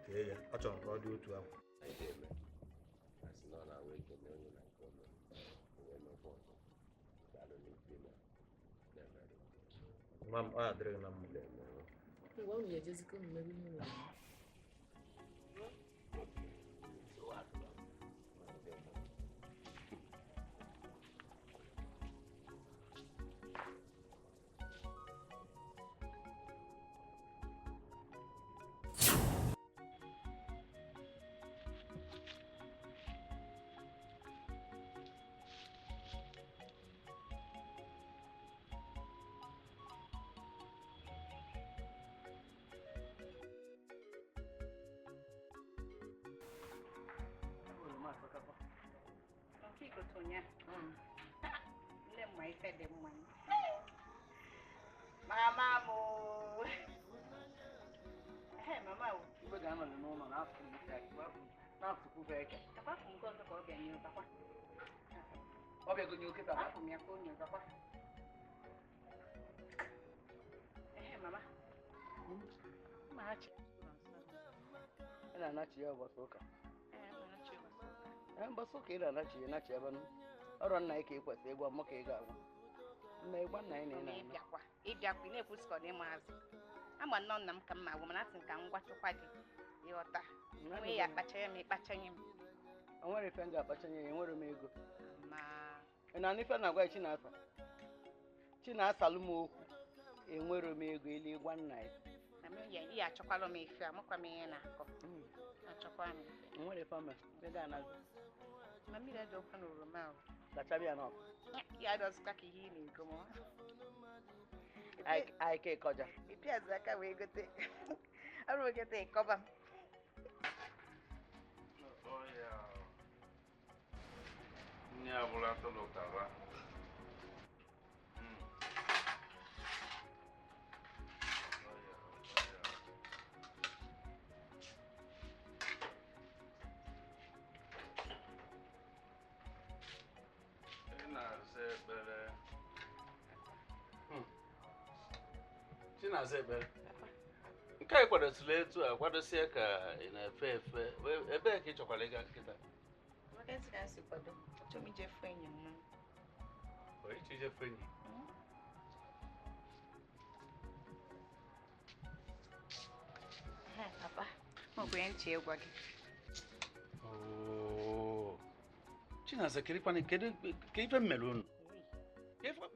kee ya, achọrọ m ka ọ dị otu ahụ. Nwa m ọ ya dịrị gị na mma. Ngwa unu ga-ejezikọ unu mebe ihe unu. Nne m ma ife dị mma. Mama m. Ee, mama o. Igwe ga-anọrị n'ụlọ na-afụkwufe eke. Takwa afụ nke ọzọ ka ọ bịa nye ụtakwa. Ọ bịago nye okịta. Afụ m ya ka o nye ụtakwa. Ee, mama. Mma ha chi. Ị na-anachi ya ụbọchị ụka. Ee, mma ha chi ụbọchị ụka. Ee, mbọsị ụka ị na-anachi ya nachi ebe nụ. Ọrụ nna anyị ka ị kwesịrị ịgwa mụ ka ị ga-agwa. Mma ịgwa nna anyị na ị na-ana. Ịbịakwa ịbịakwa ị na-ekwusi ka ọ dị maazị. Ama nnọọ nna m ka mma agwa mana asị m ka m gwachukwa gị ịghọta. Nwee ya akpachanye m ịkpachanye m. O nwere ife m ga-akpachanye ya, enwere m ego. Ma Ị na-anụ ife na-agwa ya Chinasa? Chinasa alụ m okwu. Enwere m ego elu ịgwa nna ya. na m ya ihe achọkwala m ife amakwa m ihe na-akọ. Achọkwa m ife. O nwere ife ama, ego anaghị. Ma mmiri adị ọkwa n'oroma ahụ. Kachabịa n'ọkụ. Ya adọzikwa ka ihe ị na-ego m. Anyị ka ịkọja. Ịpịazụ aka wee gote. Ọrụ gote ịkọba m. Nne abụla atụrụ ụtaba. Ị na-aza ekpere. Chinaza ekpere. Nke a kwadosiri etu a kwadosie ka ị na-efe efe. Ebee ka ị chọkwara ịga kịta? Maka esi ka m si kwado, achọrọ m ije fụ enyi m nọ. Iche ije fenyi. Papa, ọ bụ nche ịgwa gị. Oo. Chinaza, kedụ kedu ka ife m mere unu?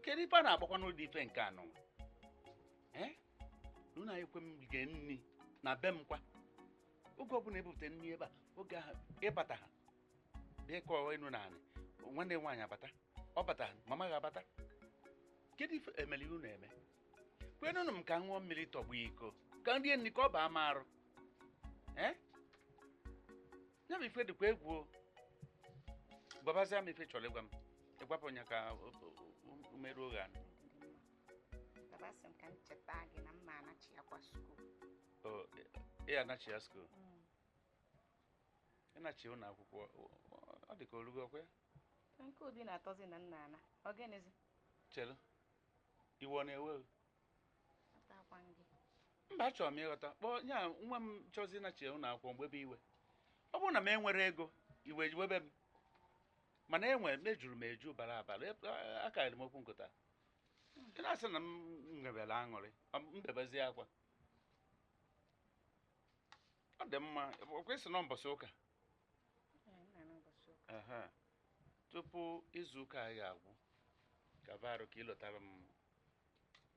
Kedu ife a na-akpọkwa n'ụdị ife nke anọ? Eh? Unu ekwe m gee nni na be m kwa. Oge ọbụla ebupụta nni ebe a, oge ahụ ịbata ha. Bịa kọọ enu naanị. Nwanne nwaanyị abata. Ọ bata, mama ga-abata. Kedu ife emere unu eme? Kwenụnụ m ka m ṅụọ mmiri tọgbọ iko. Ka nrie nni ka ọ baa m arụ. Eh? Ya bụ ife dịkwa egwu o. Gwabazia m ife chọrọ ịgwa m. Ịgwapụ ya ka umeruo gị anụ. Papa sị m ka m cheta gị na mma anachi akwa skuul. O, ị anachi ya skuul? Ịnachi ụlọ akwụkwọ, ọ dị ka orugo ọkwa ya? Nke obi na-atọzi na nna ana. Ọ gịnịzi? Chelụ. Iwe ọ na-ewe o? Atakwa m gị. Mba, achọrọ m ịghọta. Kpọọ ya nwa m chọzi ịnachi ụlọ akwụkwọ mgbe ebe iwe. Ọ bụrụ na m enwere ego, iwe webe m. Mana enwe m ejuru m eju bara abara. Akarịrị m okwu nkụta. Ị na-asị na m nwebere aṅụrị, m bebezie akwa. Ọ dị mma, ọ kwesị na mbọsị ụka. Tupu izu ụka anyị ga-agwụ, ka barụ ka ịlọtara m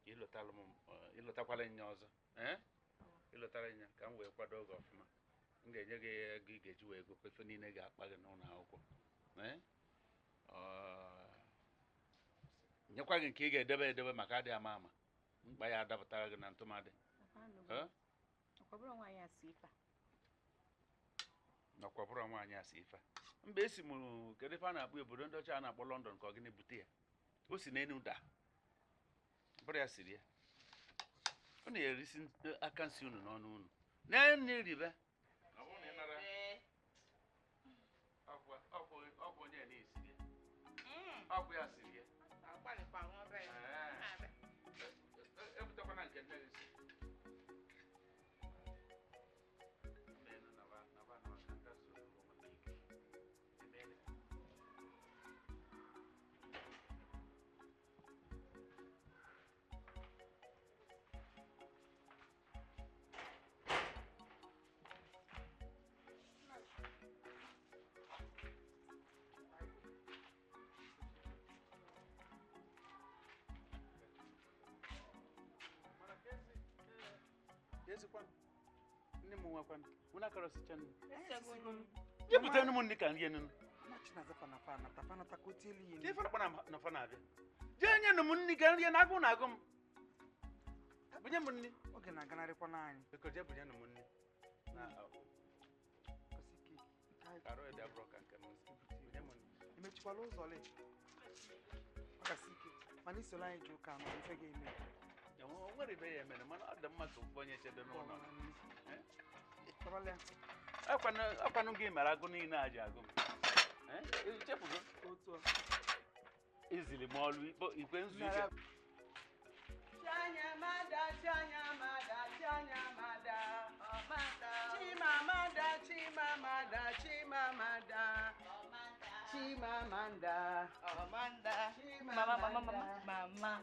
ịlọtara m ịlọtakwala nya ọzọ. Ịlọtara nya ka m wee kwado oge ọfụma. M ga-enye gị ego ị ga-eji wee gokwa ife niile ga-akpa gị n'ụlọ akwụkwọ. Nyekwa gị nke ị ga-edebe edebe maka adịghị ama ama. Mkpa ya adapụtara gị na ntụmadị. Nakwa bụrụ nwaanyị asị ife. Mba esi m kedu ife a na-akpọ obodo ndị ọcha a na-akpọ London ka ọ gịnị bute ya. O si n'enu daa. Bụrụ ya siri ya. Ọ na-erisi aka nsị unu n'ọnụ unu. Na-eribe. Ọ bụ ya siri ya. Ebutekwana nke nne gị si. Nne m nwekwanụ, unu akọrọsicha nne. Jepụta nne m nne ka nrie nnu. Ka ife na-akpọ na fa na-abịa. Jee nye nụ m nni ka nrie na agụụ na-agụ m. Bunye m nni. Oge na-aganarịkwa n'anyị. Biko jee bunye nụ m nni. Na arụ ede abụrụ ka nke m. Bunye m nni. Emechikwala ụzọ le. Ọ gasị ike. Mana isoro anyị ji ụka anọ ife ga-eme. O nwere ibe ya emere mana ọ dị mma ka ofu onye chebe n'ụlọ. Akwanụ gị mere agụ niile a ji agụ m. Echefugo. Izili m ọlụ ikwe nzu ike. Chianyamada, Chianyamada, Chianyamada, Chimamanda, Chimamanda, Chimamanda, Chimamanda, Amanda, Mama, mama, mama, mama.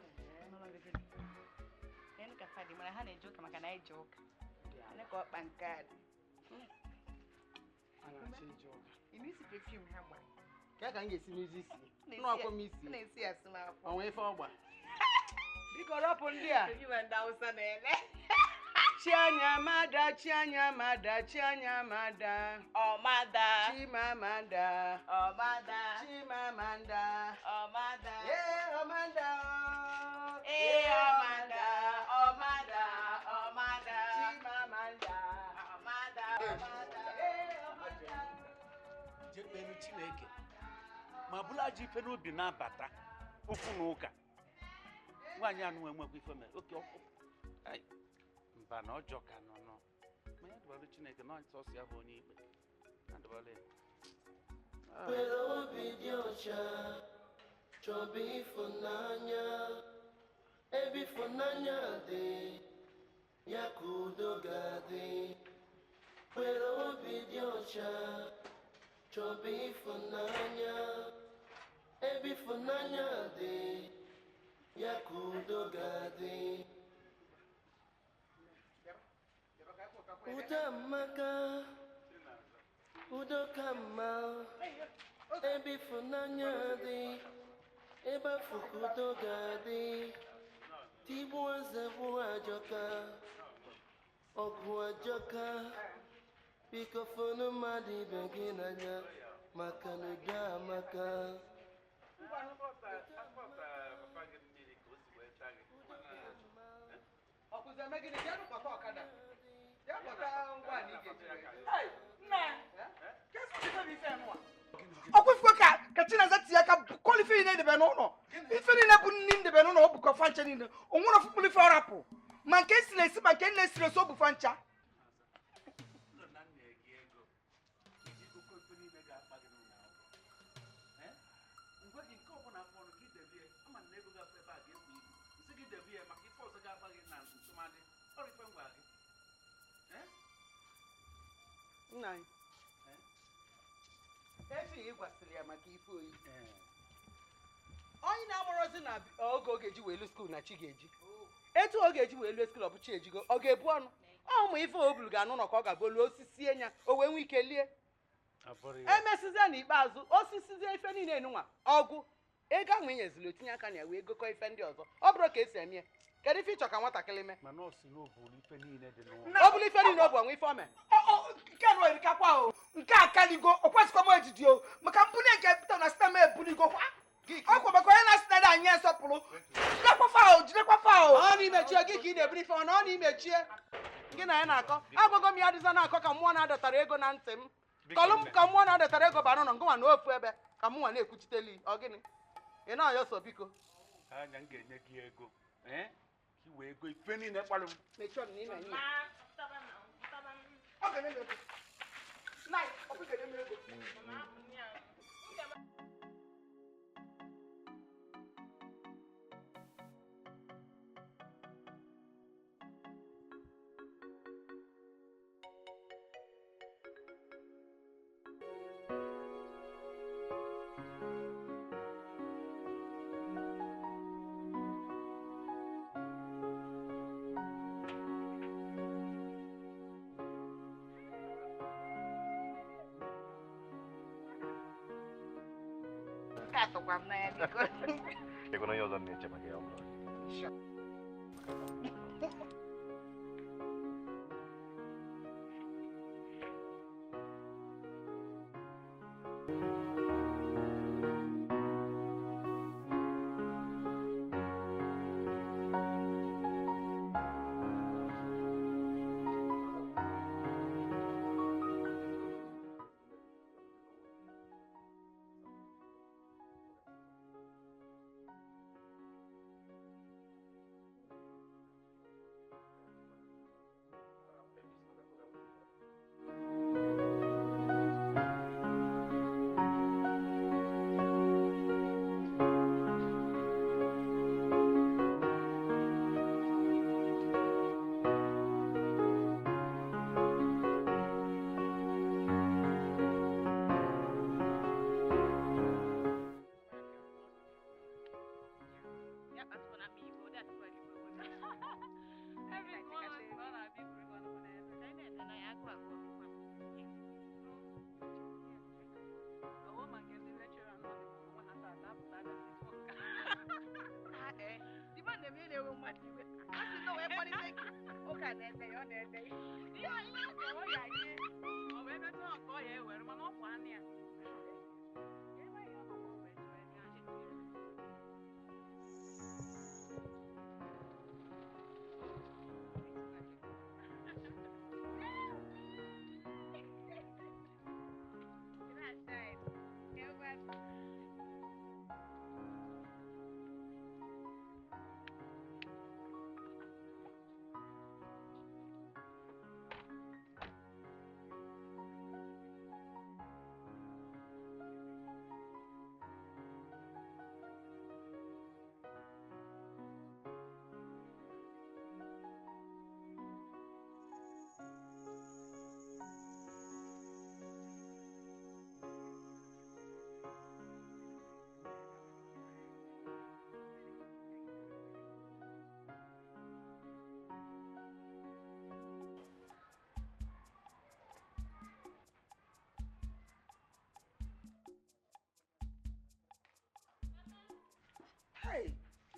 Nenu ka fadi mana ha na-eje ụka maka na anyị je ụka. Nne ka ọkpa nke a dị. Ị na-esi perfume ha gbara? Ka ka m ga-esi n'ezi isi? Nnu akwọ m isi. M na-esi asụ m akwọ. Ọnwa ife ọgba. Biko rọpụ ndị a. Perfume ndị Hausa na-ele. Chianyamada, Chianyamada, Chianyamada. Ọmada. Chimamanda. Ọmada. Chimamanda. Ọmada. Ee, Ọmanda. Ee, Ọmanda. Ọmada. Ọmada. Chimamanda. Ọmada. Ọmada. Ee, Ọmanda. Jekpenu Chineke ma bụrụ ajọ ife n'obi na-abata okwu na ụka. Nwaanyị anụ enwekwa ife mere oke ọkụ. Mba na ọjọọ ka nọ nọ. Ma ya dụbalụ Chineke na sọsọ ya bụ onye ikpe. Ya dụbalụ ya. Were obi dị ọcha chọba ịfụnanya, ebe ịfụnanya dị ya ka udo ga-adị. Were obi dị ọcha chọba ịfụnanya, Ebe ịfụnanya dị, ya ka udo ga-adị. Udo amaka, udo ka mma. Ebe ịfụnanya dị, ebe afọ ka udo ga-adị. Tigbuo zọgbuo ajọka, ọgụ ajọka. Biko fụnụ mmadụ ibe gị n'anya maka na udo amaka. Ọkwa ka Chinaza tinye aka bukọrọ ife niile edebe n'ụlọ. Ife niile bụ nni ndebe n'ụlọ, ọ bukọ fa ncha niile. O nwere ọfụkpụrụ ife ọ rapụ. Ma nke esiri esi ma nke na-esiri esi, o bu fa ncha. Nna anyị, efi ị gwasịrị ya maka ife oyi onye na-amụrụzi na oge ọ ga-eji wee lu skuul na chi ga-eji etu ọ ga-eji wee lue skuul, ọ bụ chi ejigo, ọ ga-ebu ọnụ ọ ụmụ ife o buru ga-anụ nọ ka ọ ga-abụ olu osisi enya o wee nwee ike lie. Emesizie n'ikpeazụ osisizie ife niile enunwa ọgwụ ego ahụ enyezili otinye aka na ya wee gokọ ife ndị ọzọ. Ọ bụrụ ka esi eme ya, kedu ife ịchọ ka nwatakịrị mee? Mana ọ sị na o buru ife niile dị n'ụlọ. Ọ bụrụ ife niile ọ bụ ọnwa ife o mee. Nke a erikakwa o, nke a kaligo, o kwesịkwa m ejiji o, maka mbuli nke pụta na site m ebuligo kwa. Ọkwa maka onye na-asị na anyị nsọpụrụ. Jidekwa fa o, jidekwa fa o. Ọ na-imechie gị ka ị na-eburu ife ọ na ọ na-imechie gị na ya na-akọ. Agwago m ya adịza na-akọ ka mmụọ na-adọtara ego na ntị m. Kọlụ m ka mmụọ na-adọtara ego bara ụlọ ngụnwa na ofu ebe ka mụnwa na-ekwuchiteli. Ọ gịnị? Ị na-ayọ so biko. Anya m ga-enye gị ego. Ka i wee go ife niile kpalụ m. Mechie ọnụ n'ime ihe. Ọ ga-enye m ego. Nna, ọ bụ ga-enye m ego. Ego na ọzọ na-eche maka ya ọbụla.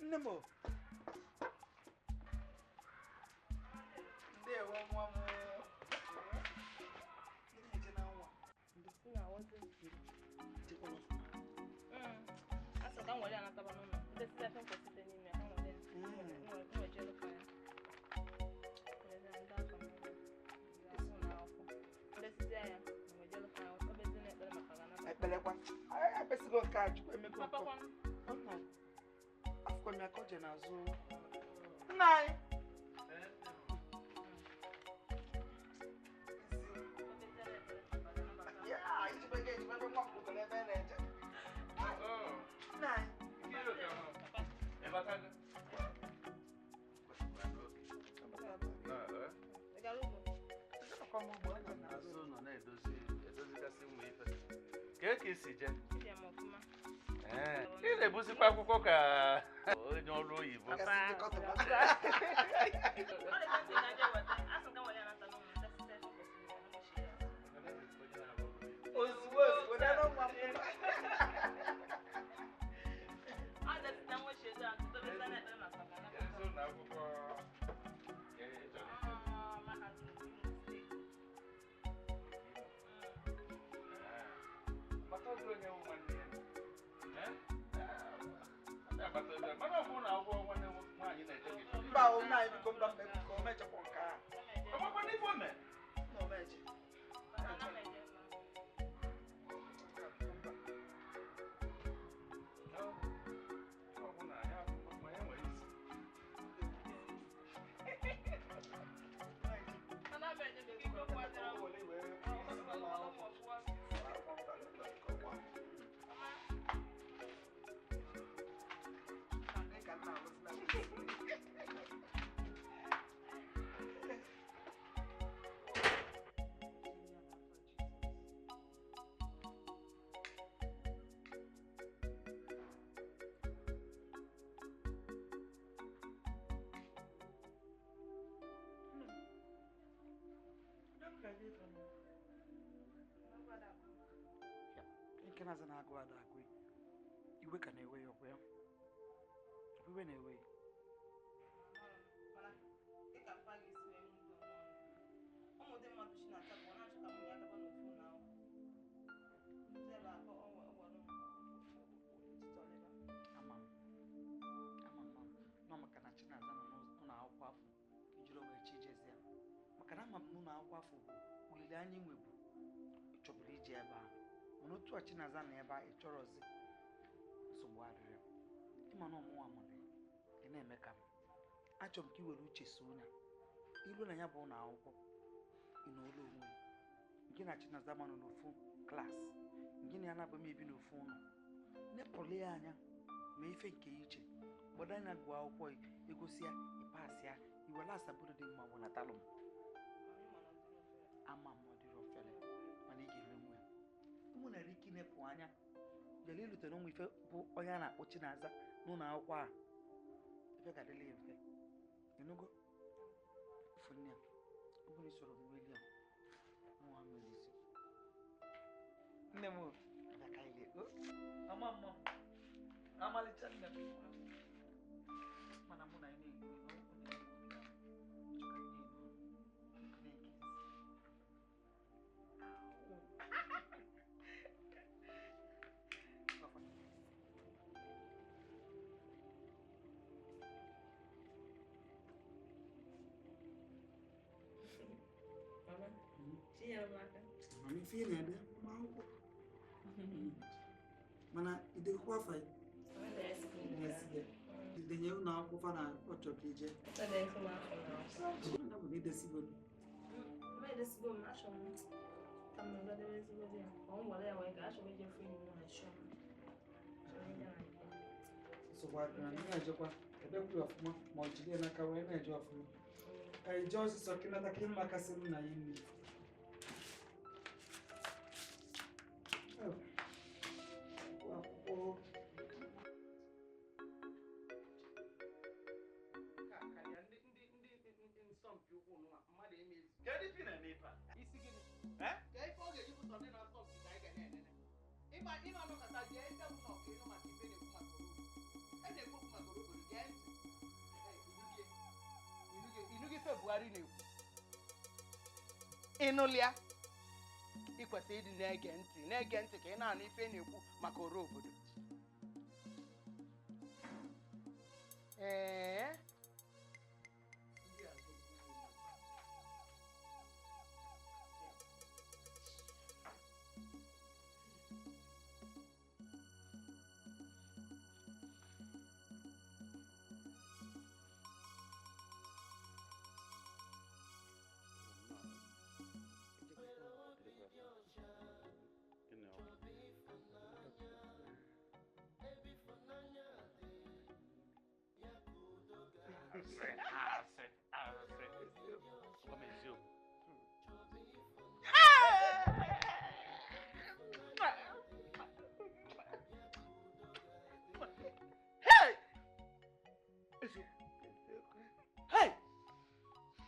Nne m. Ndewo nwa m. Ị na-eje na nwa. Asọ ka m were anataba n'ụlọ. Ndesịta efe nkwesịte n'ime ka m were nwejere ka ya. Ekpelekwa. Ekpesigo nke a Chukwu emego nke. Nna. Afụkwa m ya ka o je n'azụ. Nna anyị. Nna anyị. Ka esi je? Ị na-ebuzikwa akwụkwọ ka onye ọrụ oyibo. Ozugbo ozugbo n'elu nwa m. Mba, o nna anyị biko mba biko o mechakwa nke a. Ọgbakwa n'ife o mee? Na o meche. Nke na-aza na-agụ ada agụ iwe ka na-ewe ya ọkwa ya iwe na-ewe ya. Ama m nọ maka na Chinaza nọ n'ụlọ akwụkwọ afọ ijiri wee chi jezi ya maka na ama m n'ụlọ akwụkwọ afọ bụ olileanya inwebu chọburu ije ebe a mana otu a Chinaza na ebe a ị chọrọzi nsogbu adịrị ịma na ọmụnwa mụrụ ya ị na-eme ka m achọrọ m ka ị were uche so ya ilu na ya bụ ụlọ akwụkwọ ị na ụlọ onwe gị na Chinaza manụ n'ofu klaasị gị na ya na-abụ m ebi n'ofu ụlọ nepụrụ ya anya ma ife nke ya iche gbado anya gụọ akwụkwọ egosi ya ịpasị ya iwere asambodo dị mma bụ natalụ m ama m ọ dịrị ofele mana ị ga-emenwu ya ụmụ nara ike inepụ anya bịara ilutere ụmụ ife bụ onye a na-akpọ Chinaza n'ụlọ akwụkwọ a ife ga-adịla ya mfe ịnụgo ifu nne ya ọ bụrụ isoro m weli ya nwa mere isi nne m abịa ka ile ama mma amalịcha nne m mana mụ na ya na-ekwu Mama ife na-ede akwụkwọ mana idekwa afa denye ụlọ akwụkwọ na ọ chọrọ ka ije idesigo nsogbu adịrị na na-ejekwa edekwa ya ọfụma ma ọ jide ya n'aka wee na-eje ọfụma ka ije ọsịsọ ka ịnata ka ịma kasị m na ya nne. Ịma anọkọta jee ebe bụ na ọka ịnụ maka ife na-ekwu maka orobo. E na-ekwu okwu maka orobo jee Ịnụlịa, ị kwesịrị ịdị na-ege ntị ka ị na-anụ ife na-ekwu maka ọrụ obodo. Ee, Hey!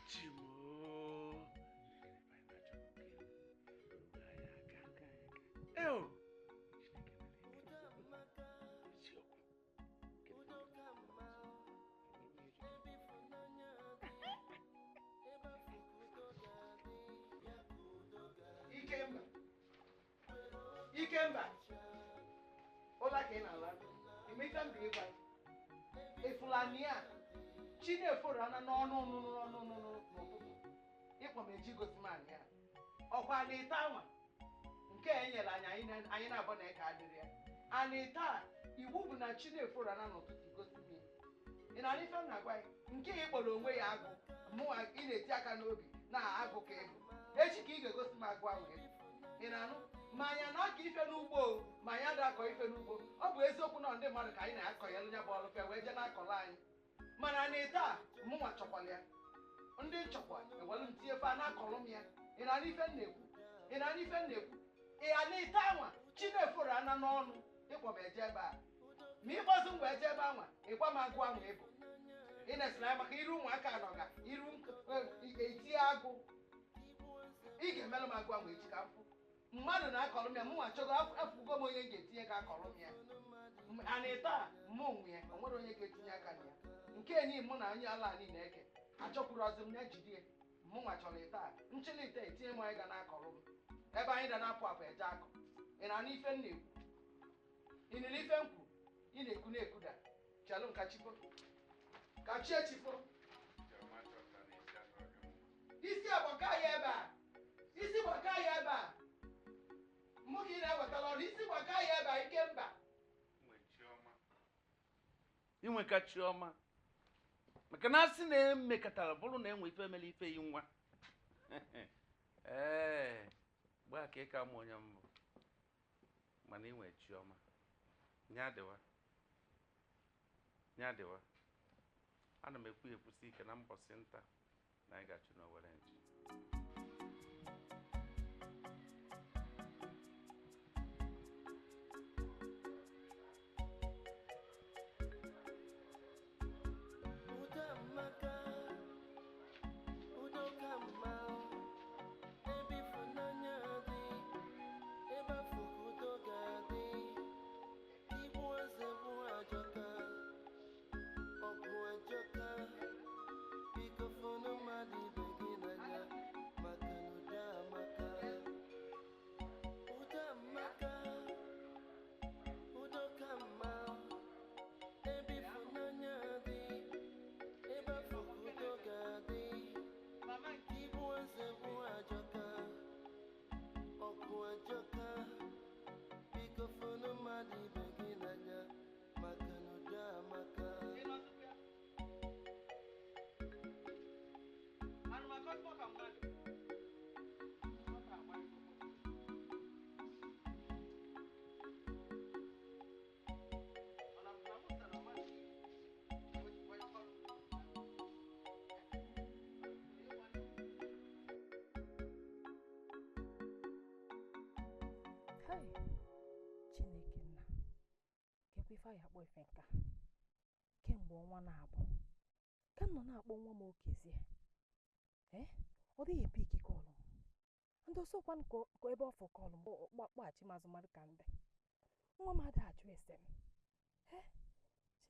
Chimo. Ew. Ikemba. Ikemba. Ụla ka ị na-ala. Ime ife m ga-ịgwa gị. Efulani a, chi na-eforo ana n'ọnụ n'ọnụ n'ụtụtụ. Ịkpọ m eji gosi m anyị a. Ọkwa na ịta anwa nke e nyere anyị anyị na-abụ na eke adịrị ya. Ana ịta a, iwu bụ na chi na-eforo ana n'ụtụtụ gosi m ya. Ị na-anụ ife m na-agwa gị? Nke ị kpọrọ onwe ya agụ, mụnwa ị na-eti aka n'obi na agụ ka ịbụ. Echi ka ị ga-egosi m agụ ahụ ịbụ. Ị na-anụ? Ma anyị na-akọ ife n'ugbo, ma anyị ada akọ ife n'ugbo. Ọ bụ eziokwu na ndị mmadụ ka anyị na-akọ ya ya bụ ọlụfe wee jee na-akọrọ anyị. Mana na taa mụnwa chọkwala ya. Ndị nchọkwa ewelu m tinye fe a na-akọrọ m ya. Ị na-anụ ife m na-ekwu? Ị na-anụ ife m na-ekwu? Ị ya na ite anwa chi na-eforo ana n'ọnụ ịkpọ m eje ebe a. Ma ịkpọzụ m wee jee ebe anwa, ịgwa m agụ ahụ ịbụ. Ị na-esiri anya maka iru ụmụaka nọga, iru etinye agụ. Ị ga-emelụ m agụ ahụ echi ka m fụ. Mmadụ na-akọrọ m ya, mụnwa chọgo afụgo m onye ga-etinye ka akọrọ m ya. Ana taa mụ onwe ya, o nwere onye ga-etinye aka na ya. Nke enyi mụ na onye ala anyị na-eke achọkwuru ọzọ m ya jide mụnwa chọrọ ịta nchịlị ite etinye m onye ga na-akọrọ m. Ebe anyị ga na-apụ apụ eje akọ. Ị na-anụ ife m na-ekwu? Ị nụrụ ife m kwu? Ị na-ekwu na-ekwuda. Chelụ nka chifo. Ka chi echifo. Isi agbaka ya ebe a. Isi gbaka ya ebe a. Mụ ka ị na-ewetara ọrụ, isi gbaka ya ebe a, Ikemba. Inweka chiọma. Maka na asị na-emekọtara bụrụ na enwe ife mere ife yi nwa. Ee, gbaa ka ị ka mụ onye mbụ. Mana inwe chiọma. Nya dịwa. Nya dịwa. Ana m ekwu ekwusi ike na mbọsị nta na anyị ga-achụ n'Owere nchi. Chineke nna, kekwa ife anyị akpọ ife nka kemgbe ọnwa na-abụ ka m nọ na-akpọ nwa m Okezie. Ọ dịghị epiki kọlụ m ndị ọsọkwa ka ebe ọ fọ kọlụ m kpọghachi m azụ mmadụ ka ndị nwa m adịghị ajụ ese m.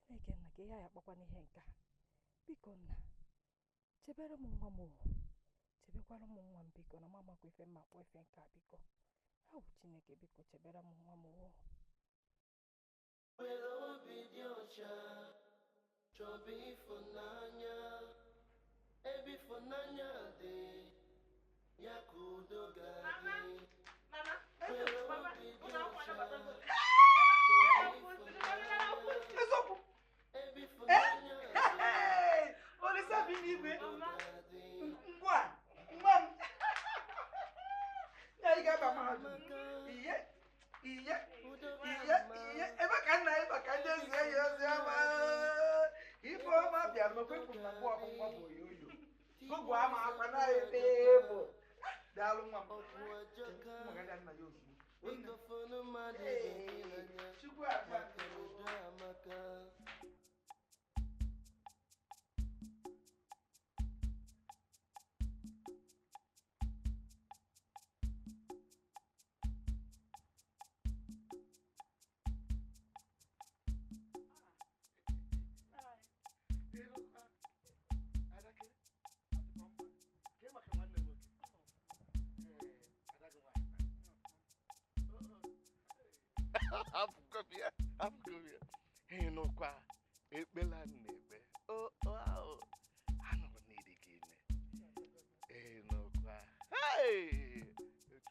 Chineke nna, ka ihe anyị akpọkwa n'ihe nka. Biko nna, chebere m nwa m o, Chebekwara m nwa m biko, na m amakwa ife mma akpọ ife nke a biko. Awụ Chineke biko chebere m nwa m o. Nwere obi dị ọcha, chọba ịfụnanya, ebe ịfụnanya dị, ya ka udo ga-adị. Nwere obi dị ọcha, chọba ịfụnanya, ebe ịfụnanya dị. Olisa bi n'igwe. Ngwa, nwa m. Ya ị ga-aba mahadum. Iye, iye, iye, iye. Ebe ka nna ịba ka ndị ezi ya ozi ọma. Ife ọma bịara mekwa ekwu na mgbe ọbụ nwa bụ oyoyo. Gụgụ ama akwa na ebe bụ. Daalụ nwa m. Ụmụ ga nna ya ozugbo. Chukwu amaka. Afụgobia ịnụkwa ekpela na-ekpe anụrụ n'ịdị gị ime ịnụkwa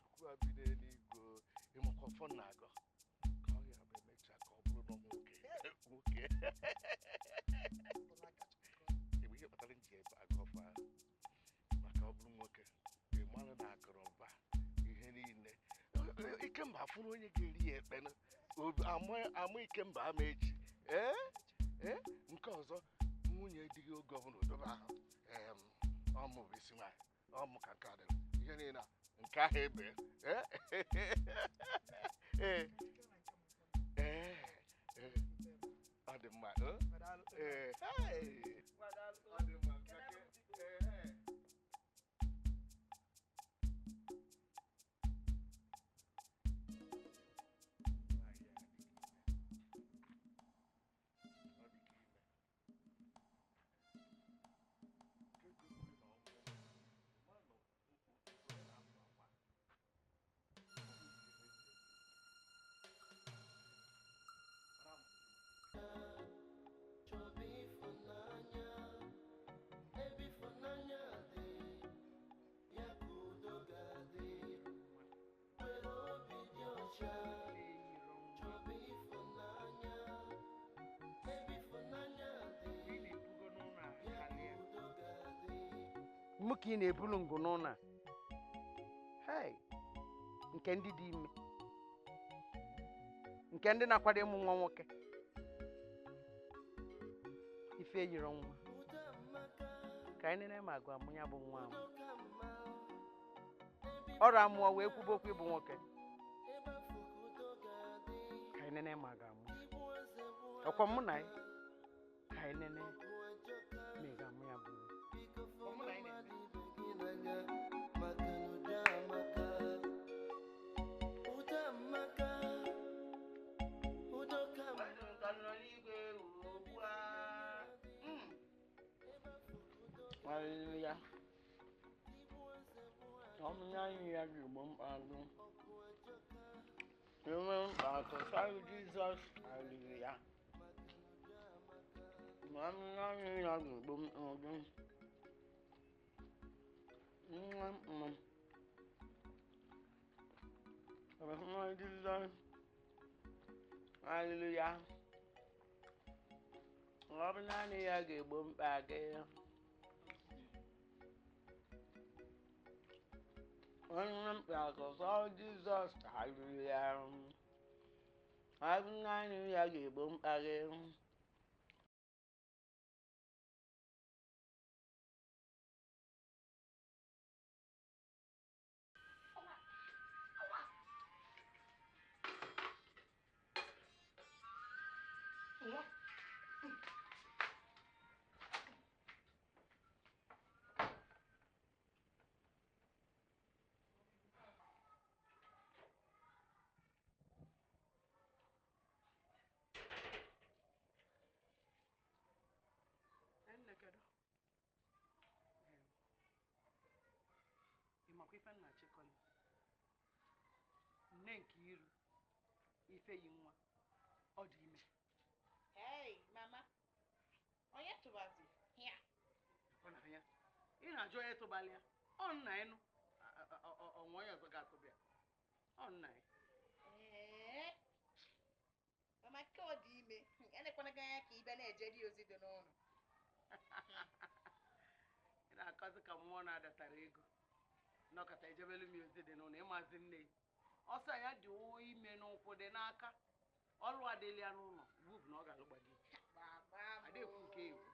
Chukwu abido n'igwe ịmakwa ọfọ na-agọ ka ọ ya bụ emecha ka ọ bụrụ na nwoke nwoke ebe ihe kpatara nji ebe agọ ọfọ ahụ maka ọ bụrụ nwoke ị mara na akụrụba ihe niile Ikemba fụrụ onye ga-eri ya ekpena amụ Ikemba ama echi ee nke ọzọ nwunye di gị oge ọbụla odobe ahụ ọmụ bụ isi nwaanyị ọmụ ka nke a dịrị ihe niile nke ahụ ebe ee ee ọ dị mma ee ọ dị mma. Mụ ka ị na-ebulu ngụ n'ụlọ a. Hey, nke ndị dị ime, nke ndị na-akwado ịmụ nwa nwoke, ife yiri nwa ka anyị nene ma agụ amụ ya bụ nwa amụ ọrụ amụọ wee kwube okwu ịbụ nwoke ka anyị nene ma agụ amụ ọkwa mụ na ya ka anyị nene ma ị ga-amụ ya bụ nwa. Hallelujah. Jesus, hallelujah. Hallelujah. Ọ bụ naanị ya ga-egbo mkpa gị. Onye mkpa gọzọ Jizọs, hallelujah. Ọ bụ naanị ya ga-egbo mkpa gị. Ifeyi nwa ọ dị ime. Hey, mama. Onye tụbazi? Ya. Ọ na ya. Ị na-ajụ onye tụbalị ya. Ọ nna ịnụ. Ọnwa onye ọzọ ga-atụba ya. Ọ nna ya. Ee. Mama, ke ọ dị ime. Elekwana gị anya ka ị bịa na-eje dị ozi dị n'ụlọ. Ị na-akọzi ka mmụọ na-adatara ego. Nọkọta ejebelu m ozi dị n'ụlọ ịmazi nne ya. Ọsọ ya dị ime n'ụkwụ dị n'aka. Ọlụ adịla ya n'ụlọ. Iwu bụ na ọ ga-alụgba gị. Mama. Ada ekwu nke ekwu.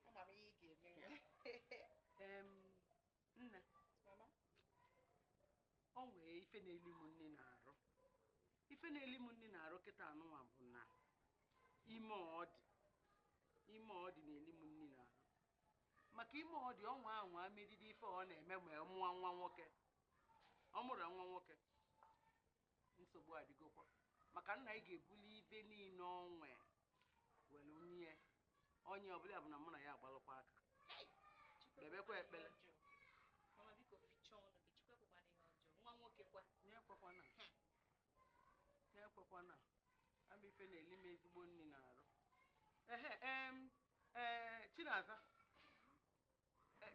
Ama m ihe ị ga-eme. Nne. Mama. O nwee ife na-eli m nne na-arụ. Ife na-eli m nne na-arụ kịta anụnwa bụ na ime ọ dị. Ime ọ dị na-eli m nne na-arụ. Maka ime ọ dị ọnwa anwa megide ife ọ na-eme ma ọ mụọ nwa nwoke. Ọ mụrụ nwa nwoke. Nsogbu adịgokwa. Maka nna ị ga-ebuli ife niile ọ nwee were nye onye ọbụla bụ na mụ na ya agbalụkwa aka. Kpebekwa ekpele. Mama, biko fichaa ọnụ gị. Chukwu ekwekwana ihe ọjọọ. Nwa nwoke kwa. Na-ekwekwana. Na-ekwekwana. Ama ife na-eli m ezigbo nri na-arụ. Ehe, Chinaza.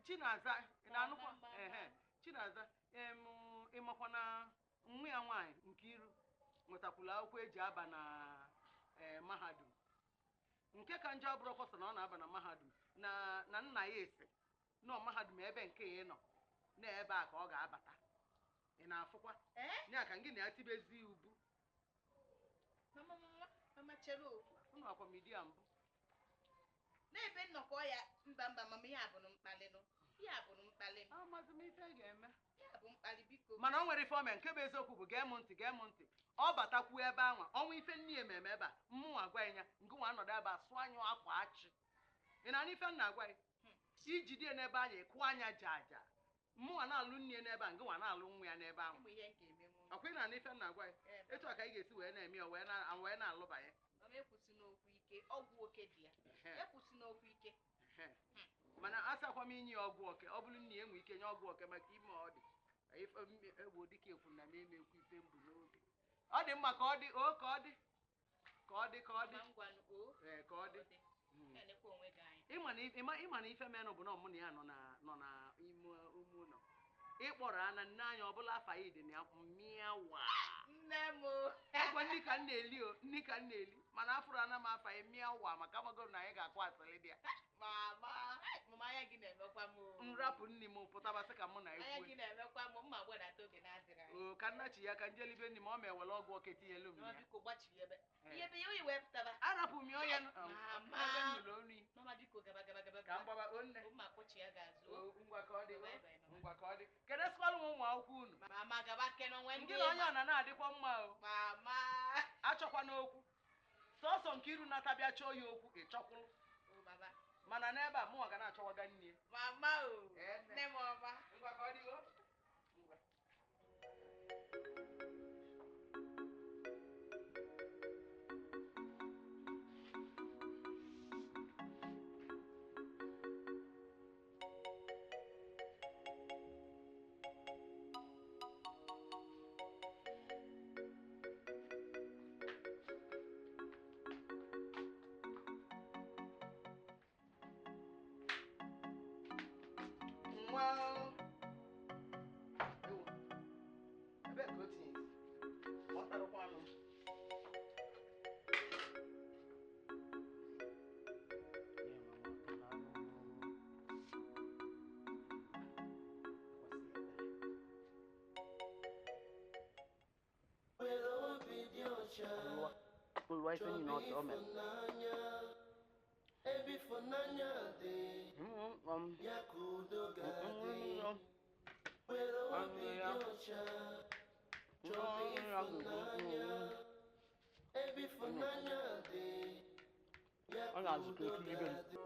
Chinaza, ị na-anụkwa? Ehe, Chinaza, ị makwa na nwa ya nwaanyị Nkiru nwetakwula akwụkwọ eji aba na mahadum. Nke ka njọ abụrụ kwọsọ na ọ na-aba na mahadum na nna ya ese nọ mahadum ebe nke ya nọ na ebe a ka ọ ga-abata. Ị na-afụkwa? Ya ka gị na ya tibezi ubu. Mama, mama, mama, chere o. Unu akwa midia mbụ. N'ebe nnọkọ ya mba mba mama ihe a bụ mkpali nụ. Ihe a bụ mkpali. Amazi m ife ga-eme. Ihe a bụ mkpali biko. Mana o nwere ife ome nke bụ eziokwu bụ gee m ntị gee m ntị. Ọ batakwu ebe anwa ọnwa ife nne ya ememe ebe a mmụnwa agwa ya ngị nwa anọdụ ebe a sụọ anyụ akwa achị. Ị na-anụ ife m na-agwa ya? Ijide ya n'ebe anya ịkụ anya ja aja. Mmụnwa na-alụ nne ya n'ebe a ngị nwa na-alụ nwa ya n'ebe ahụ. Ụmụ ihe m ga-emenwu. Ọkwa ị na-anụ ife m na-agwa ya? Etu a ka anyị ga-esi wee na-eme ya wee na-alụbanye. Mama ekwusi n'okwu ike, ọgwụ oke dị ya. Ekwusi n'okwu ike. Mana asakwa m inye ya ọgwụ oke, ọ bụrụ na ya enwe ike nye ọgwụ oke maka ime ọ dị. Ife egwu dịka ekwu na m eme ekwu ife mbụ n'obi. Ọ dị mma ka ọ dị, o ka ọ dị. Ka ọ dị ka ọ dị. Mama ngwanụ o. Ee, ka ọ dị. Na-elekwa onwe gị anya. Ịma na ife menụ bụ na mụ na ya nọ na ime ụlọ. Ịkpọrọ ana nne anya ọbụla afa ya dị na ya mịawa. Nne m. Ọkwa nni ka m na-eli o, nni ka m na-eli. Mana afụrụ ana m afa ya mịawa maka amagoro na anyị ga-akụ asịrị dị ya. Mama, mama anya gị na-emekwa m o. Nrapụ nni m pụtabasị ka mụ na Anya ekwu. gị na-emekwa m, mma gbadata oge na-adịrị anya. O ka nna chi ya ka njelibe nni m ọ ma ewere ọgwụ oke tinyelu m Mama ya. biko gbachiri ebe. Ihe ebe ya oyi wee pụtaba. Arapụ m ya onye Mama. ebe m nụrụ onu. Mama biko gaba gaba gaba. Ka m gbaba onne. Mma akpọchi ya ga-azụ. O ngwa ka ọ dị. Bye bye, mama. Ngwa ka ọ dị. Kedu esikwala m ụmụ akwụkwọ unu? Mama gaba kene onwe Ndị na onye ọ na na-adịkwa mma o. Mama. Achọkwa n'okwu. Sọsọ Nkiru nata bịa chọọ ya okwu ị chọkwụrụ. O baba. Mana n'ebe a mụnwa ga na-achọwaga nne. Mama o. Nne m ọma. Ngwa ka ọ dị o. Ngwa. Nwa ewo ebe ka o tinye isi ọ tarụkwa anụ. Were obi dị ọcha. Ụlọ ife niile ọ Chọba mere. ịfụnanya, ebe ịfụnanya dị, ya ka udo ga-adị. Were obi dị ọcha, chọba ịfụnanya, ebe ịfụnanya dị, ya Ọ ka na-azụta udo ekiri ibe m. ga-adị.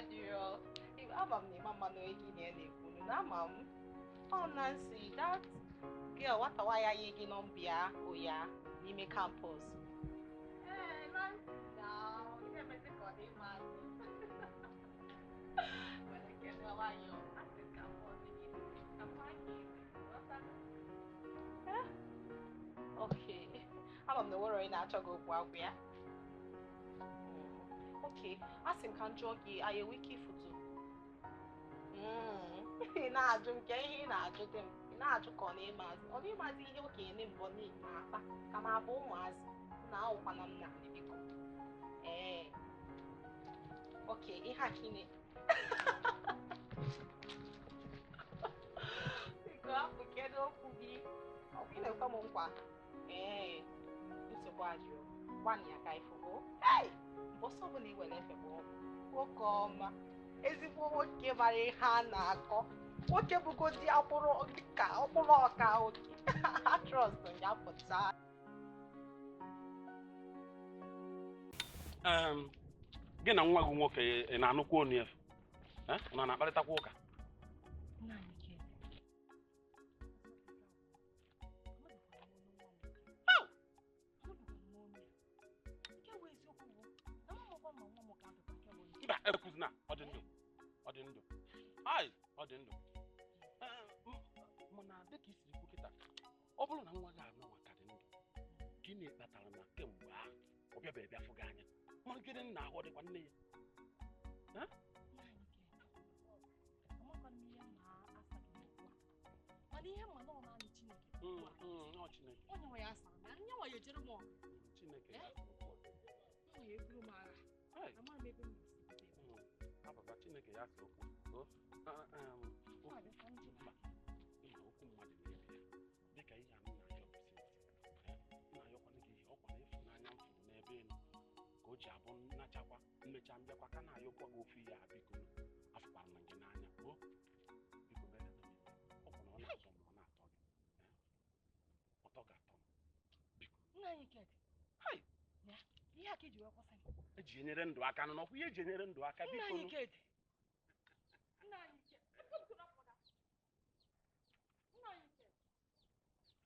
adịrọ. Ama m na ịma mma na onye gị na ya na-ekwu na ama m. Ọ Nancy, that girl nwata nwaanyị anyị gị nọmba ya ụya n'ime campus. Ee, Nancy na ị na-emezi ka ọ dị mma. Were kele nwayọọ, asị m ka m kpọọ gị ka m maa gị ghọta. Okay. Ama m na onwere onye na-achọ gị okwu agwụ ya. Okay, asị m ka m jụọ gị, anyị enwe ike ifutu? Ị na-ajụ m ka ihe ị na-ajụ dị m. Ị na-ajụ ka ọ na-emazi. Ọ na-emazi ihe okenye na mbọ na-akpa ka m abụ ụmụazị na awụkwana m naanị biko. Ee. Okay, ihe a ka ị na biko hapụ kedu okwu gị. Ọ bụ ị na-ekwe m nkwa? Ee, nsogbu adịrọ. Gwanụ ya ka ịfụgo. Hey! Mbọsị ọbụla i were efe bụ nwoke ọma. Ezigbo nwoke mara ihe a na-akọ. Nwoke bụgodi akpụrụ ka ọkpụrụ ọka oke. Trọst ya pụta. Gị na nwa gị nwoke ị na-anụkwa onu ya? Unu na-akparịtakwa ụka? Mba, ekwuzina, ọ dị ndụ. Ọ dị ndụ. Ai, ọ dị ndụ. Mana dịka i siri kwu kịta, ọ bụrụ na nwa gị anụnwa ka dị ndụ, gịnị kpatara na kemgbe ahụ ọ bịabeghị bịa fụ gị anya? Mana gịnị nna ahụ ọ dịkwa nne ya? Mana ihe mma na ọ naanị Chineke. Ọ Chineke. Onye nwe ya asara m, nye nwa ya ejere m ọgụ. Chineke ya asara okwu. Nye nwa ya eburu m agha. Amara m ebe m ga-esi bute ebe. Ababa Chineke ya asara okwu. Okwu mmadụ na-ebi ya. Dịka ihe a m na-ayọ bụ na-ayọkwana gị ihe ọkwa na ịfụnanya m fụrụ n'ebe ị nọ ka o ji abụ nnachakwa mmecha mbịakwa ka na-ayọkwa gị ofu ihe a biko afụkwara m gị n'anya o biko mere ọkwa na ọ na-atọ m ọ na-atọ gị ụtọ ga-atọ m biko. Nna anyị Kedi. Ihe a ka eji wee kwụsị m. Eji enyere ndụ aka nọ n'ọkwa ihe eji enyere ndụ aka biko. Nna anyị Kedi. Nna anyị Kedi. Nna anyị Kedi.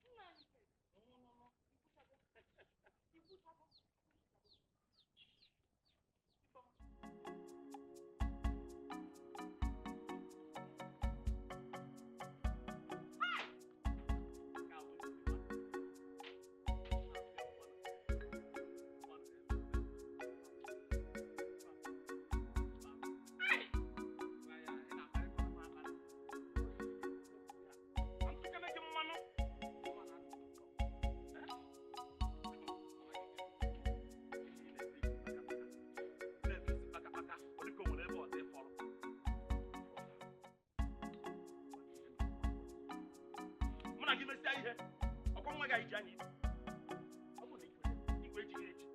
Nna anyị Kedi. Ikwuchago. Ihe ọkwa nwa gị anyị ji anya isi ọ bụrụ na igwe ejighị eji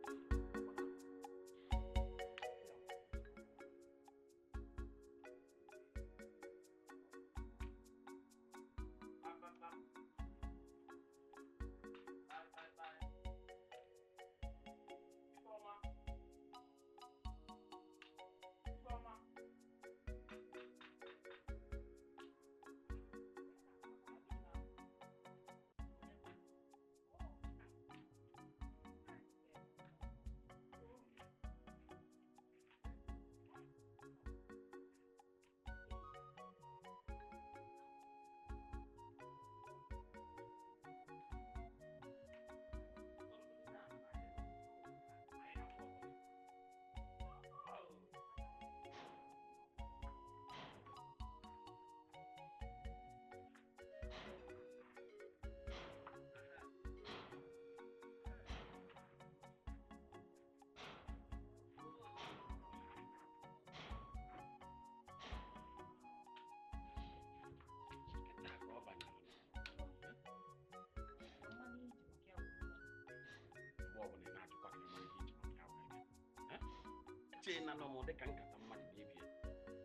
chee na nọ m dịka nkata mmadụ na-ebie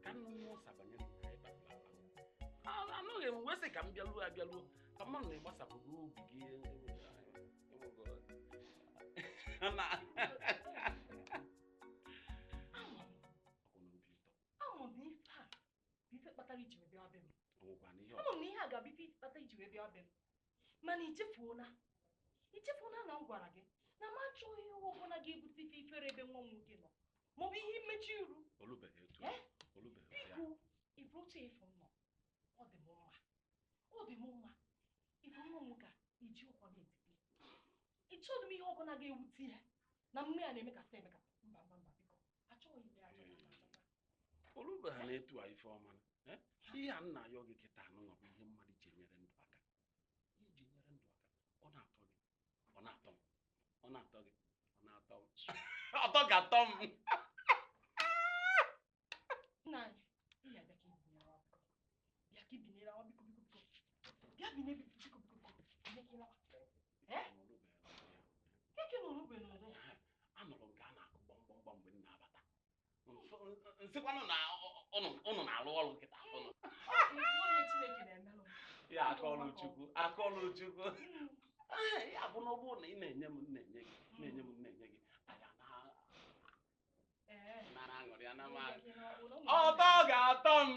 ka nnụ ụsa banyere ihe anyị kpatara anụghị m wee sị ka m bịaluo abịaluo ka mmadụ na-egbasapụgo obi gị na kpatara iji wee bịa be m. Ama m na ihe a ga-abụ ife kpatara iji wee bịa be m. Mana ichefuona na m gwara gị na m achọghị ihe ọbụla ga-ebute ife ifere ebe nwa m nwoke nọ maọbụ ihe mmechi iru. Biko, ịbụ otu efu m nọ. Ọ dị m mma. Ọ dị m mma. Ịbụ nwa m nwoke a iji ụkwa na-etiti. Ịchọghị m ihe ọbụla ga-ewute ya na mme ya na-emekata emekata. Mba mba mba biko. Achọghị m ya achọghị m achọghị. Olubeghị na-etu a ife ọma. Ihe a nna ya oge kịta anụnwa bụ ihe mmadụ ji enyere ndụ aka. Ihe ji enyere ndụ aka, ọ na-atọ gị, ọ na-atọ m, ọ na-atọ gị, ọ na-atọ m. Ọtọ ga-atọ m. Nna anyị, ị ga-abịa ka ibinyere awa biko. Bịa ka ibinyere awa biko biko biko. Bịa binye biko biko biko. Bịa ka ịlawa. Ee? Keke na olugbe na ụdọ ya. Anụrụ m ka a na-akụ gbọmgbọmgbọm mgbe m na-abata. Nsịkwanụ na ụnụ na-alụ ọrụ nkịta ụnụ. Ya akọlụ Chukwu, akọlụ Chukwu. Ya bụ na ọ bụrụ na ị na-enye m na-enye gị, na-enye m na-enye gị, anya na-aṅụrị ya na m ọtọ ga-atọ m.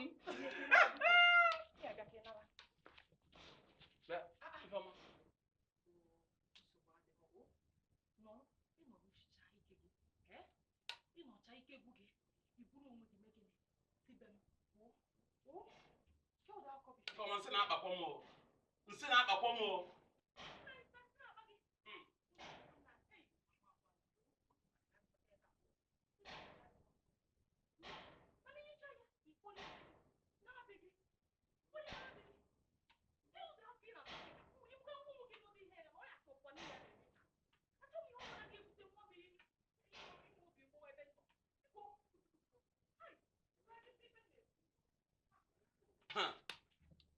Ifeọma. Ịnọcha ike gwụ gị, iburu onwe gị mee gịnị? Sibe m pụọ. Pụọ. Ifeọma, nsị na-akpakwa m o. Nsị na-akpakwa m o.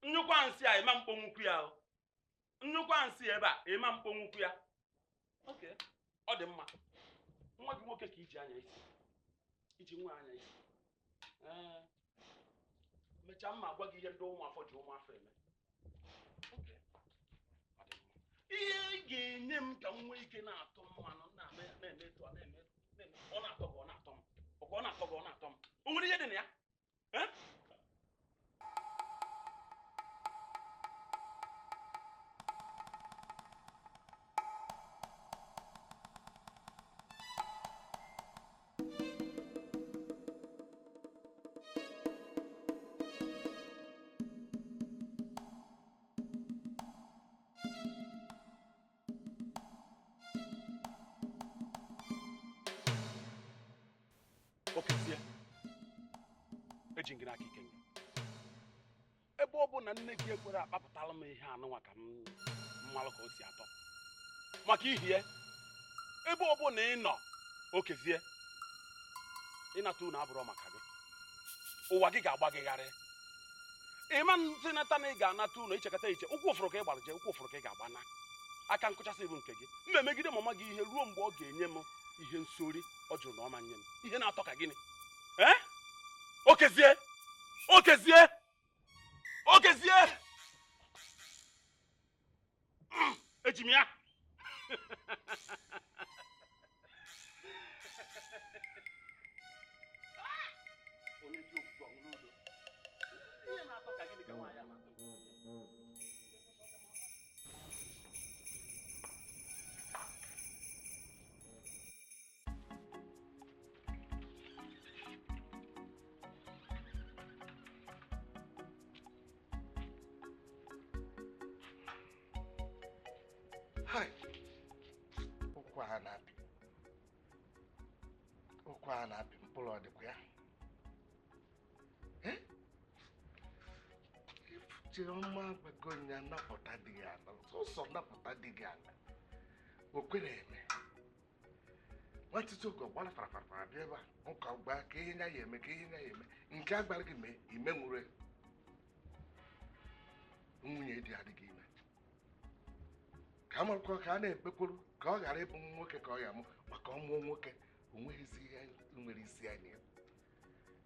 Nnukwu nsị a ịma mkponwukwu ya o. Nnukwu nsị ebe a ịma mkponwukwu ya. Okay, ọ dị mma. Nwa gị nwoke ka iji anya isi. Iji nwa anya isi. Ee. Mechaa mma agwa gị ihe ndị ụmụafọ ji ụmụafọ eme. Okay. Ọ dị mma. Ihe ị ga-enye m ka m nwee ike na-atụ mmanụ na-eme na-eme etu a na-eme na-eme ọ na-atọ gị ọ na-atọ m. Ọkwa ọ na-atọ gị ọ na-atọ m. O nwere ihe dị na ya? Ee? Okezie, eji gị n'aka ike gị. Ebe ọ bụ na nne gị ekwere akpapụtala m ihe anụnwa ka m mmalụ ka o si atọ. Maka ihie, ebe ọ bụ na ị nọ, Okezie, ịnata unu abụrụ maka gị. Ụwa gị ga-agba gị gharị. Ịma ntị nata na ị ga-anata unu ichekata iche, ụkwụ ụfụrụ ka ị gbara jee, ụkwụ ụfụrụ ka ị ga-agba na. Aka nkụchasị bụ nke gị. M emegide mama gị ihe ruo mgbe ọ ga-enye m ihe nsori ọ jụrụ na ọ ma nye m. Ihe na-atọ ka gịnị? Ee? Okezie! Okezie! Okezie! Eji m ya! Onye ji okwukwe ọṅụrụ udo. Ihe na-atọ ka gịnị ka nwaanyị a na-atọ? Hai, ụkwa a na-apị, ụkwa a na-apị mkpụrụ ọ dịkwa ya. Chioma gbago ya napụta dị gị ala, sọsọ napụta dị gị ala. O kwere eme. Nwatụtụ oge ọgbara farafara bịa ebe a, ụka gba ka ihe nya ya eme, ka ihe nya ya eme. Nke a gbara gị mee, ime nwụrụ. Nwunye dị adịghị ime. Ka a marakwa ka a na-ekpekwuru ka ọ ghara ịbụ nwoke ka ọ ya mụ maka ọmụọ nwoke o nweghịzi ihe nwere isi anyị.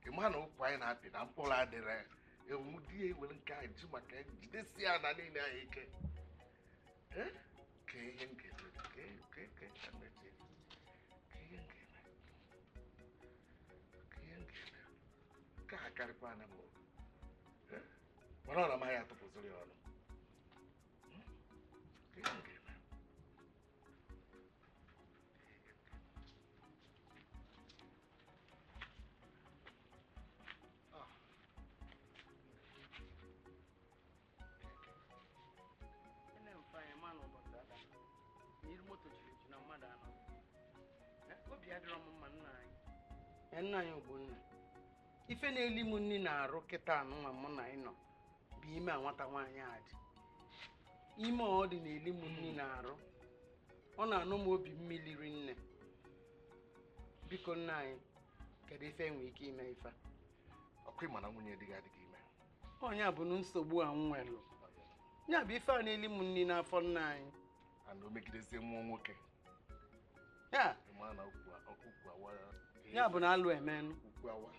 Ị ma na ụkwụ anyị na-apị na mkpụrụ adịrị ya. Ewu di ya ewere nke anyị ji maka jidesi ya na niile anyị ike. Ee? Ka ihe m ga-eme ka ihe m ga-eme ka ihe m ga-eme ka a karịkwa na m. Mana ọ na-amaghị atụpụziri ya ọnụ. Ka ihe m ga-eme? Ene mfe anyị ma na ụbọchị ada na iru moto juru eju na mmadụ anọ. Obi adịrọ m mma nna anyị. Nna anyị Ogbonna, ife na-eli m nri na-arụ kịta anụnwa mụ na ị nọ bụ ime a nwata nwaanyị a dị. Ime ọ dị na-eli m nri na-arụ. Ọ na-anụ m obi mmiri rinne. Biko nna anyị, kedu ife enwe ike ime ife a? Ọkwa ịma na nwunye di gị adịghị ime. Onye a bụ na nsogbu a m nwelụ. Ya bụ ife a na-eli m nri n'afọ nna anyị. And o megidezie nwa nwoke. Ya Ịma na okwu awa. ya bụ na alụ emenụ. Okwu awa.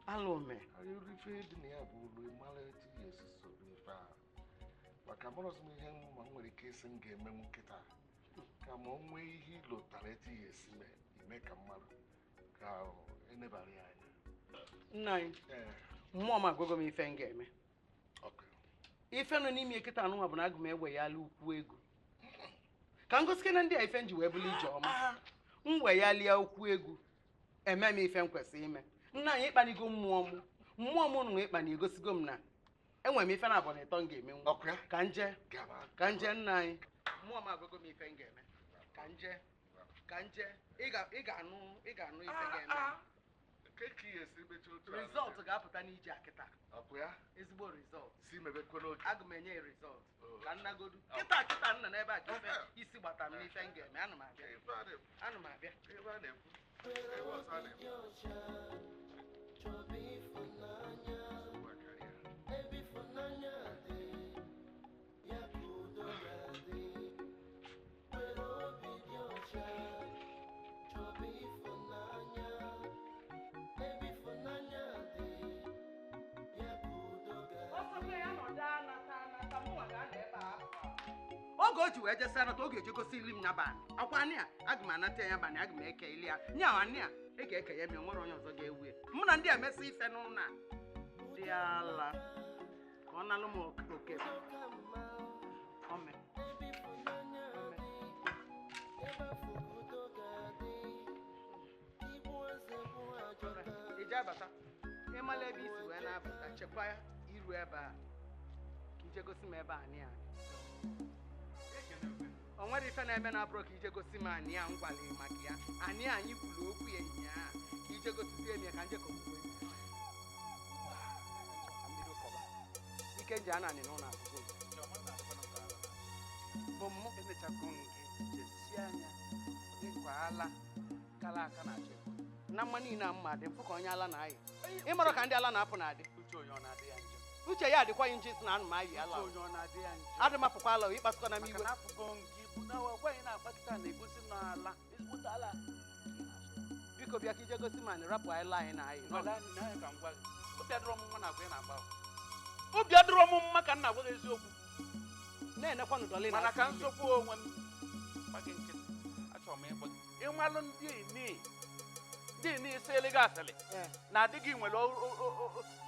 Alụ ome. Arịrị ife dị na ya bụ olu ịmara etu ya esi soro ife a. Maka amarọzi m ihe ma m nwere ike isi m ga-emenwu kịta. Ka ma o nwee ihe ịlụtara etu ya esi mee ime ka mmadụ ka enebara ya anya. Nna anyị, mmụọ m agwago m ife m ga-eme. Ife nọ n'ime kịta anụnwa bụ na agụ m egwe ya ala ukwu ego. Ka m gosike na ndị a ife m ji wee bụrụ ije ọma. M wee ya lie okwu egwu. Eme m ife m kwesịrị ime. Nna anyị ịkpanigo mmụọ m. Mmụọ m nụ ịkpani egosigo m na enwere m ife na abọ na ịtọ m ga-emenwu. Ka nje. Ka nje nna anyị. Mmụọ m agwago m ife m ga-eme. Ka nje. Ka nje. Ị ga-anụ ife ga-eme. Rizọlt ga-apụta n'ije a kịta. Ezigbo rizọlt. Aga m enye ya rizọlt. Ka nnagodu. Kịta kịta nna n'ebe a ka ife isi gbata m n'ife m ga-eme. Ana m abịa. Ana m abịa. Were obi dị ọcha, chọba ịfụnanya. Ebe ịfụnanya dị, ya ka udo ga-adị. Were obi dị ọcha, chọba ịfụnanya. Ebe ịfụnanya dị, ya ka udo ga-adị. Oge o ji wee jesi anata, oge eje gosi ili m na banị. Akwa anị a, aga m anata ya banị, aga m eke ili ya. Nya anị a, ị ga-eke ya ma nwere onye ọzọ ga-ewu ya. Mụ na ndị a emesi ife n'ụlọ a. Dị ala. Ka ọ nalụ m oke. Ome. Ebe ịfụnanya dị, ebe afọ udo ga-adị. Igbu eze bụ ajọka. Ije abata. Ịmala ebe isi wee na-abata, chekwa iru ebe a. Ka ije gosi m ebe anị a. O nwere ife na-eme na abụrụ ka ije gosi m anị a m gwara gị maka ya. Anị a anyị kwuru okwu ya nyaa. Ka ije gosizie m ya ka nje kọgbuo. Ike nji ana anị n'ụlọ agụgụ. Bụ mụ emechakọ m gị chesie anya dị nkwa ala kala aka na-achọ. Na mma niile a mma dị mfụ ka onye ala na-ayị. Ịmara ka ndị ala na-apụ na-adị. Uche onye ọ na-adị ya njọ. Uche ya adịkwaghị njọ isi na anụ m ayị ala. Uche onye ọ na-adị ya njọ. Adị m apụkwa ala ịkpasukwa na m iwe. Maka na apụgo m gị bụ na ọgwa anyị na-akpa kịta na-egosi m n'ala ezigbote ala. Biko bịa ka ije gosi m anị rapụ ala anyị na-ayị. Ala anyị na-ayị ka m gwa gị. Obi adịrọ m mma na agwa ị na-agba. Obi adịrọ m mma ka m na-agwa gị eziokwu. Na-enekwanụ dọlị na mana ka nsogbu onwe m gba gị nkịtị. Achọrọ m ịgba gị. Ịmalụ ndị ndị isi gị asịrị na adịghị nwere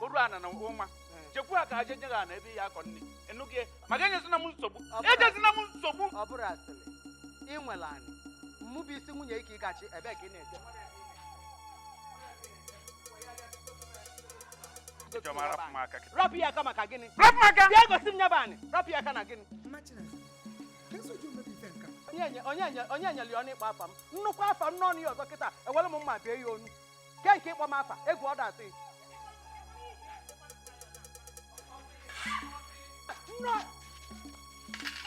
oru ana na ụma. Chekwa ka aje nye gị ana ebe ya akọ nne. Ịnụ gị maka enyezina m nsogbu. Ejezina m nsogbu. Ọ bụrụ asịrị. Ị nwere anị. Mụ bụ isi nwunye ike ịgachi ebe ka ị na-eje. Rapụ ya aka maka gịnị? Rapụ m aka! Bịa gosi m ya bụ anị. Rapụ ya aka na gịnị? Onye nyere ya ọnụ ịkpọ afa m. Nnukwu afa m n'ọnụ ya ọzọ kịta ewere m mma bie ya onu. Ke nke ịkpọ m afa egwu ọ da-asị.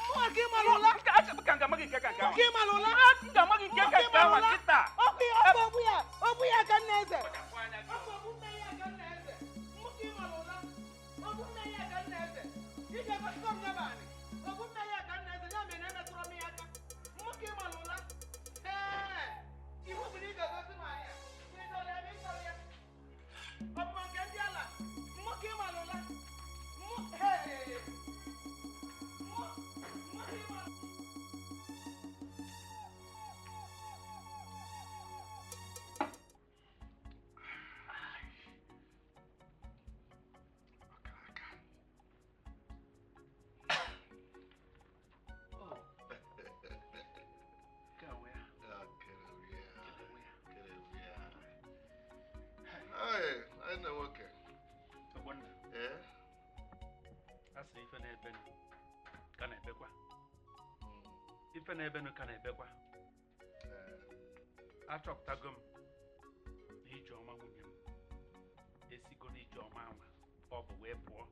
Mmụọ ka ịmara ụla. Mmụọ ka ịmara ụla. Ọkụ ya ka nna eze. Ọkụ ogbu nne ya ka nna eze. Mmụọ ka ịmara ụla. Ogbu nne ya ka nna eze. Ije gosikọ m ya bụ anị. Ogbu nne ya ka nna eze ya mere na emetụrụ m ya aka. Mmụọ ka ịmara ụla. Ee, iwu bụ na ị ga-egosi m anya. Ị chọrọ ya ma ị chọrọ ya. Ọ bụ nke ndị ala. Mmụọ ka ịmara ụla. Mmụọ hee. Mmụọ ka ịmara. Ife na-ebe nụ ka na-ebekwa. Achọpụtago m na Ijeọma nwunye m esigo na Ijeọma anwa ọ bụ wee pụọ.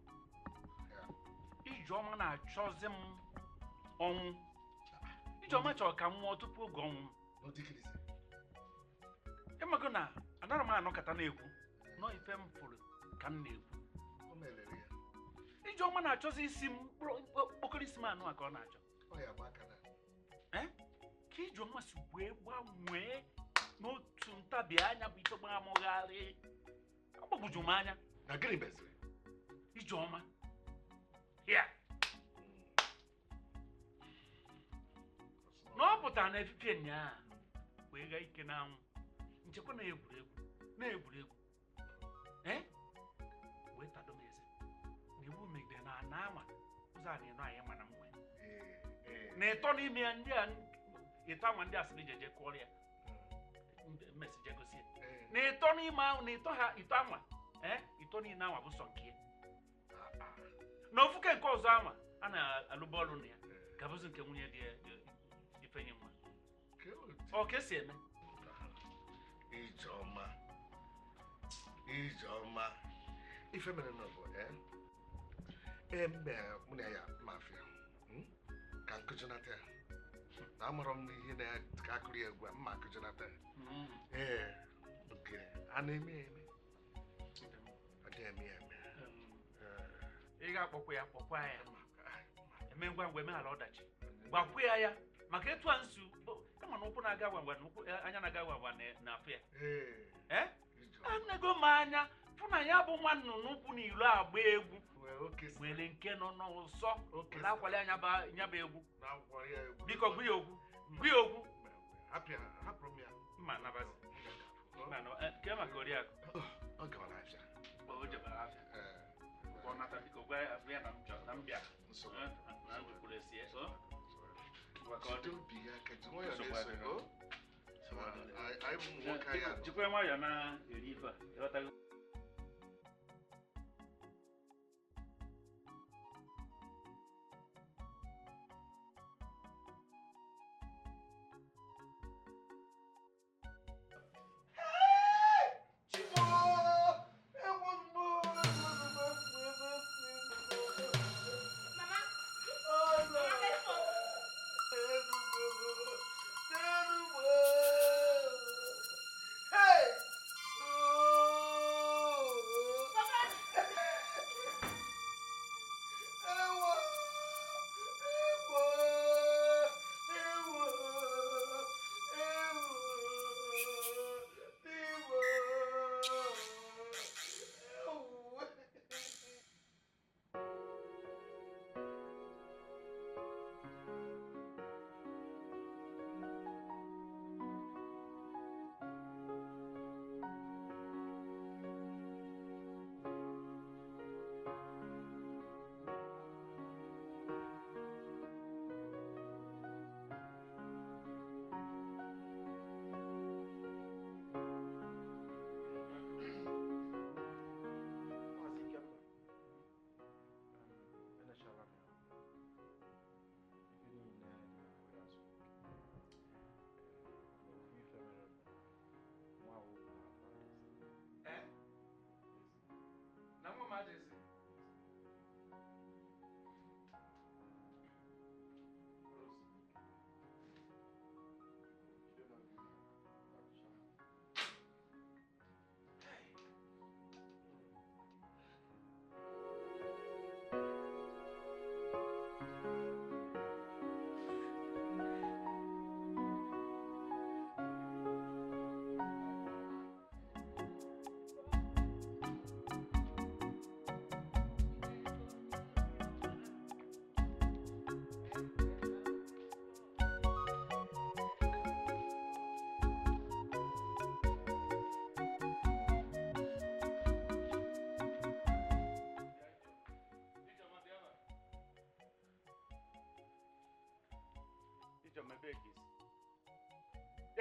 Ijeọma na-achọzi m ọnwụ. Ijeọma chọrọ ka m nwụọ tupu oge ọnwụ m. Ịmago na anara m anọkọta na-ekwu nọ ife m fụrụ ka m na-ekwu. Ijeọma na-achọzi isi m okpokoro isi m anụ a ka ọ na-achọ. Ka Ijeọma si wee gbanwee n'otu ntabi anya bụ ife gbamụgharị agbagwoju m anya. Na gịnị meziri? Ijeọma ya na ọ pụtara na efifie nyaa wee gaa ike n'anwụ nchekwa na egwuregwu na-egwuregwu wee tado m eze na iwu megide na ana anwa ụzọ a na-eno anyị mana m nwee na ịtọ n'ime ya ndị a ịtọ anwa ndị asịrị jeje kụọrọ ya mmesi je gosi ya na ịtọ n'ime ahụ na ịtọ ha ịtọ anwa ịtọ niile anwa bụ sọ nke ya na ofuke nke ọzọ anwa a na-alụba ọrụ na ya ga-abụzi nke nwunye dị Ifenyi nwa. Ọ ka esi eme? Ijeọma, Ijeọma, ife mere na bụ eme mụ na ya mafia ka nkụjinata ya na amụrụ m ihe na akụrụ ya egwu a mma akụjinata ya. Ee, nke a na-eme eme ọ dị eme ya eme. Ị ga-akpọkwa ya kpọkwa ya eme ngwa ngwa emeghara ọdachi gwakwa ya ya maka etu a nsu kama na ụkwụ na-aga ngwa ngwa na ụkwụ anya na-aga ngwa ngwa na afụ ya. Anego m anya fụ na ya bụ nwa nnụnụ ụkwụ na ilo agba egwu nwere nke nọ n'ụsọ na-akwali anya bụ egwu. Biko gwa ya okwu gwa ya okwu. Mma nabazi ke maka oriakụ ọ gawara afịa. O jebara afịa. Ọ nata biko gwa ya na m bịara na m jukwuru esi ya. Jikwa nwayọọ na-eri ife a ịghọtago.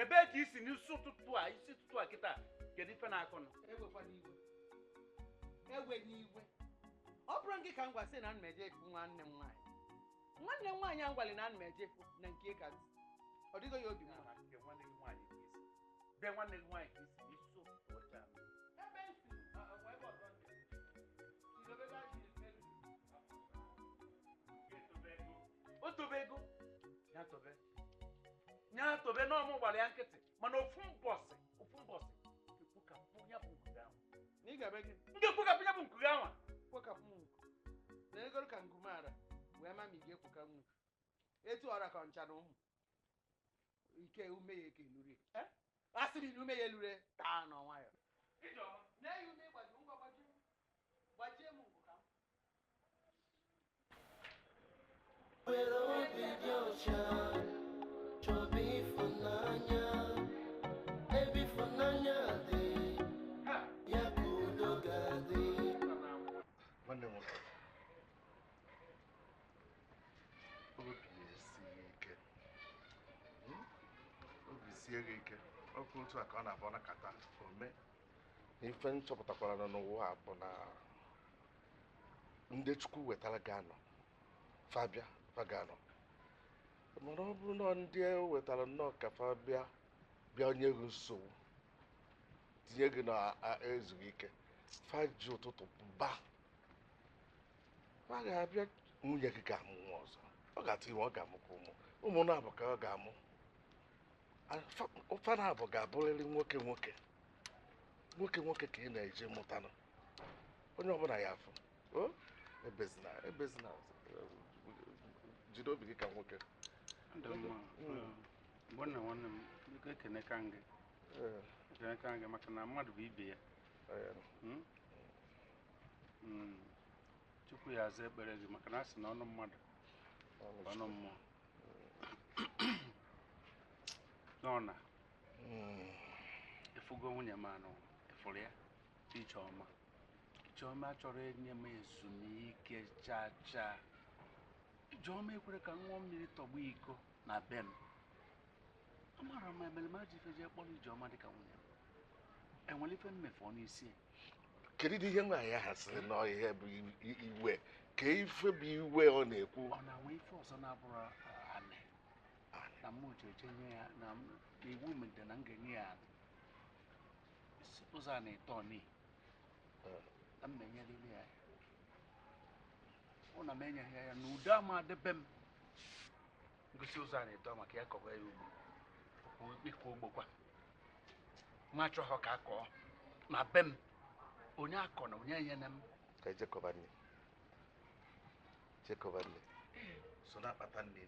Ebee ka isi n'isi ụtụtụ a isi ụtụtụ a kịta kedu ife na-akụ nụ? Ewe n'iwe ọ bụrụ gị ka m gwasị na m eje efu nwanne m nwaanyị Nwanne m nwaanyị a ngwali na ana m eje na nke ka ntị ọ dịghị ya obi mma. Nke nwanne gị nwaanyị ka isi be nwanne gị nwaanyị ka isi n'isi ụtụtụ ọcha. Ebe m si, ebe ọzọ m jere. Chidobego ajị elu. O tobe ego ya tobe ya tobe na ọmụ gbara ya nkịtị, mana ofu mbọsị ofu mbọsị ekpokapụ ya bụ nkuge ahụ. Na ị ga-eme gịnị? M ga-ekpokapụ ya bụ nkuge ahụ. Kpokapụ m nku na egoro ka nku mara wee ma ma ị ga-ekwoka nwu etu ọra ka ncha na ụmụ ike ume ya eke elure a sịrị na ume ya elure taa nọ nwayọ. Na-eyi ume ịgbaji ngwa gbajie gbajie m nku ka m Were obi dị ọcha chọba ịfụnanya, ebe ịfụnanya dị ya ka udo ga-adị. Nwanne m nwoke, obi esighị ike. Obi sie gị ike. Ọkụ otu a ka ọ na-abụ nakata ome. Ife m chọpụtakwara nọ n'ụwa a bụ na ndị Chukwu wetara ga-anọ fabia fa ga-anọ, mana ọ bụrụ na ndị e wetara nnọọ ka fa bịa bịa nye gị nsogbu, tinye gị na ezughị ike, fa ji ụtụtụ ba fa ga-abịa. Nwunye gị ga-amụ nwa ọzọ, ọ ga-atụ ime, ọ ga-amụkwa ụmụ ụmụ na-abụ ka ọ ga-amụ. Fa na-abụ ga-abụrịrị nwoke nwoke nwoke nwoke ka ị na-eje mụtanụ. Onye ọbụla ya afụ o ebezina ebezina, jide obi gị ka nwoke. Ndụ mma. Mgbe na nwanne m, biko ekene ka gị, ekene ka gị maka na mmadụ bụ ibe ya. Chukwu ya aza ekpere gị, maka na a sị na ọnụ mmadụ bụ ọnụ mmụọ. Nọ na efugo nwunye m anụ efuru ya Ijeọma. Ijeọma chọrọ enye m ezumike chaa chaa. Ijeọma ekwere ka m ṅụọ mmiri tọgbọ iko na be m. Amara m emere m ajọ ife jee kpọrọ Ijeọma dịka nwunye m. Enwere ife mmefu n'isi ya. Kedu ihe nwaanyị ahụ sịrị na ihe bụ iwe ka ife bụ iwe ọ na-ekwu? Ọ na-enwe ife ọzọ na-abụrụ anị na mụ ji eje nye ya na iwu mere na m ga-enye ya anị ụzọ a na-eto ni na m enyerịrị ya, ọ na m enyeghị ya na udo ama adịbe m ngosi ụzọ a na-eto maka ya kọwa ya ugbo ịkọ ugbo kwa ma achọghọ ka akọọ na be m, onye akọ na onye enyere m. Ka ejekọba nne jekọba nne so na-akpata nne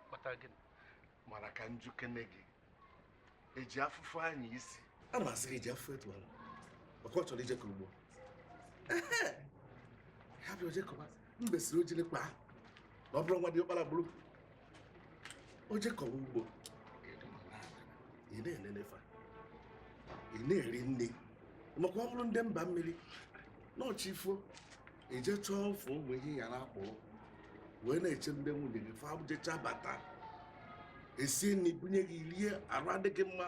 kpata gịnị? Mana ka njukene gị eji afụfụ anya isi a masịrị eji afụfụ etu ahụ maka ọ chọrọ ijekọ ugbo ya bịa ojekọba mbesiri ojiri kpaa na ọ bụrụ nwa dị ọkpara gburu ojekọba ugbo, ị na-enene fa, ị na-eri nne, maka ọ bụrụ ndị mba mmiri n'ọchị ifo eje chọọ ofe ụmụ ihe ya na-akpụrụ wee na-eche ndị nwunye gị fa jecha bata esi nri bunye gị rie, arụ adịghị mma.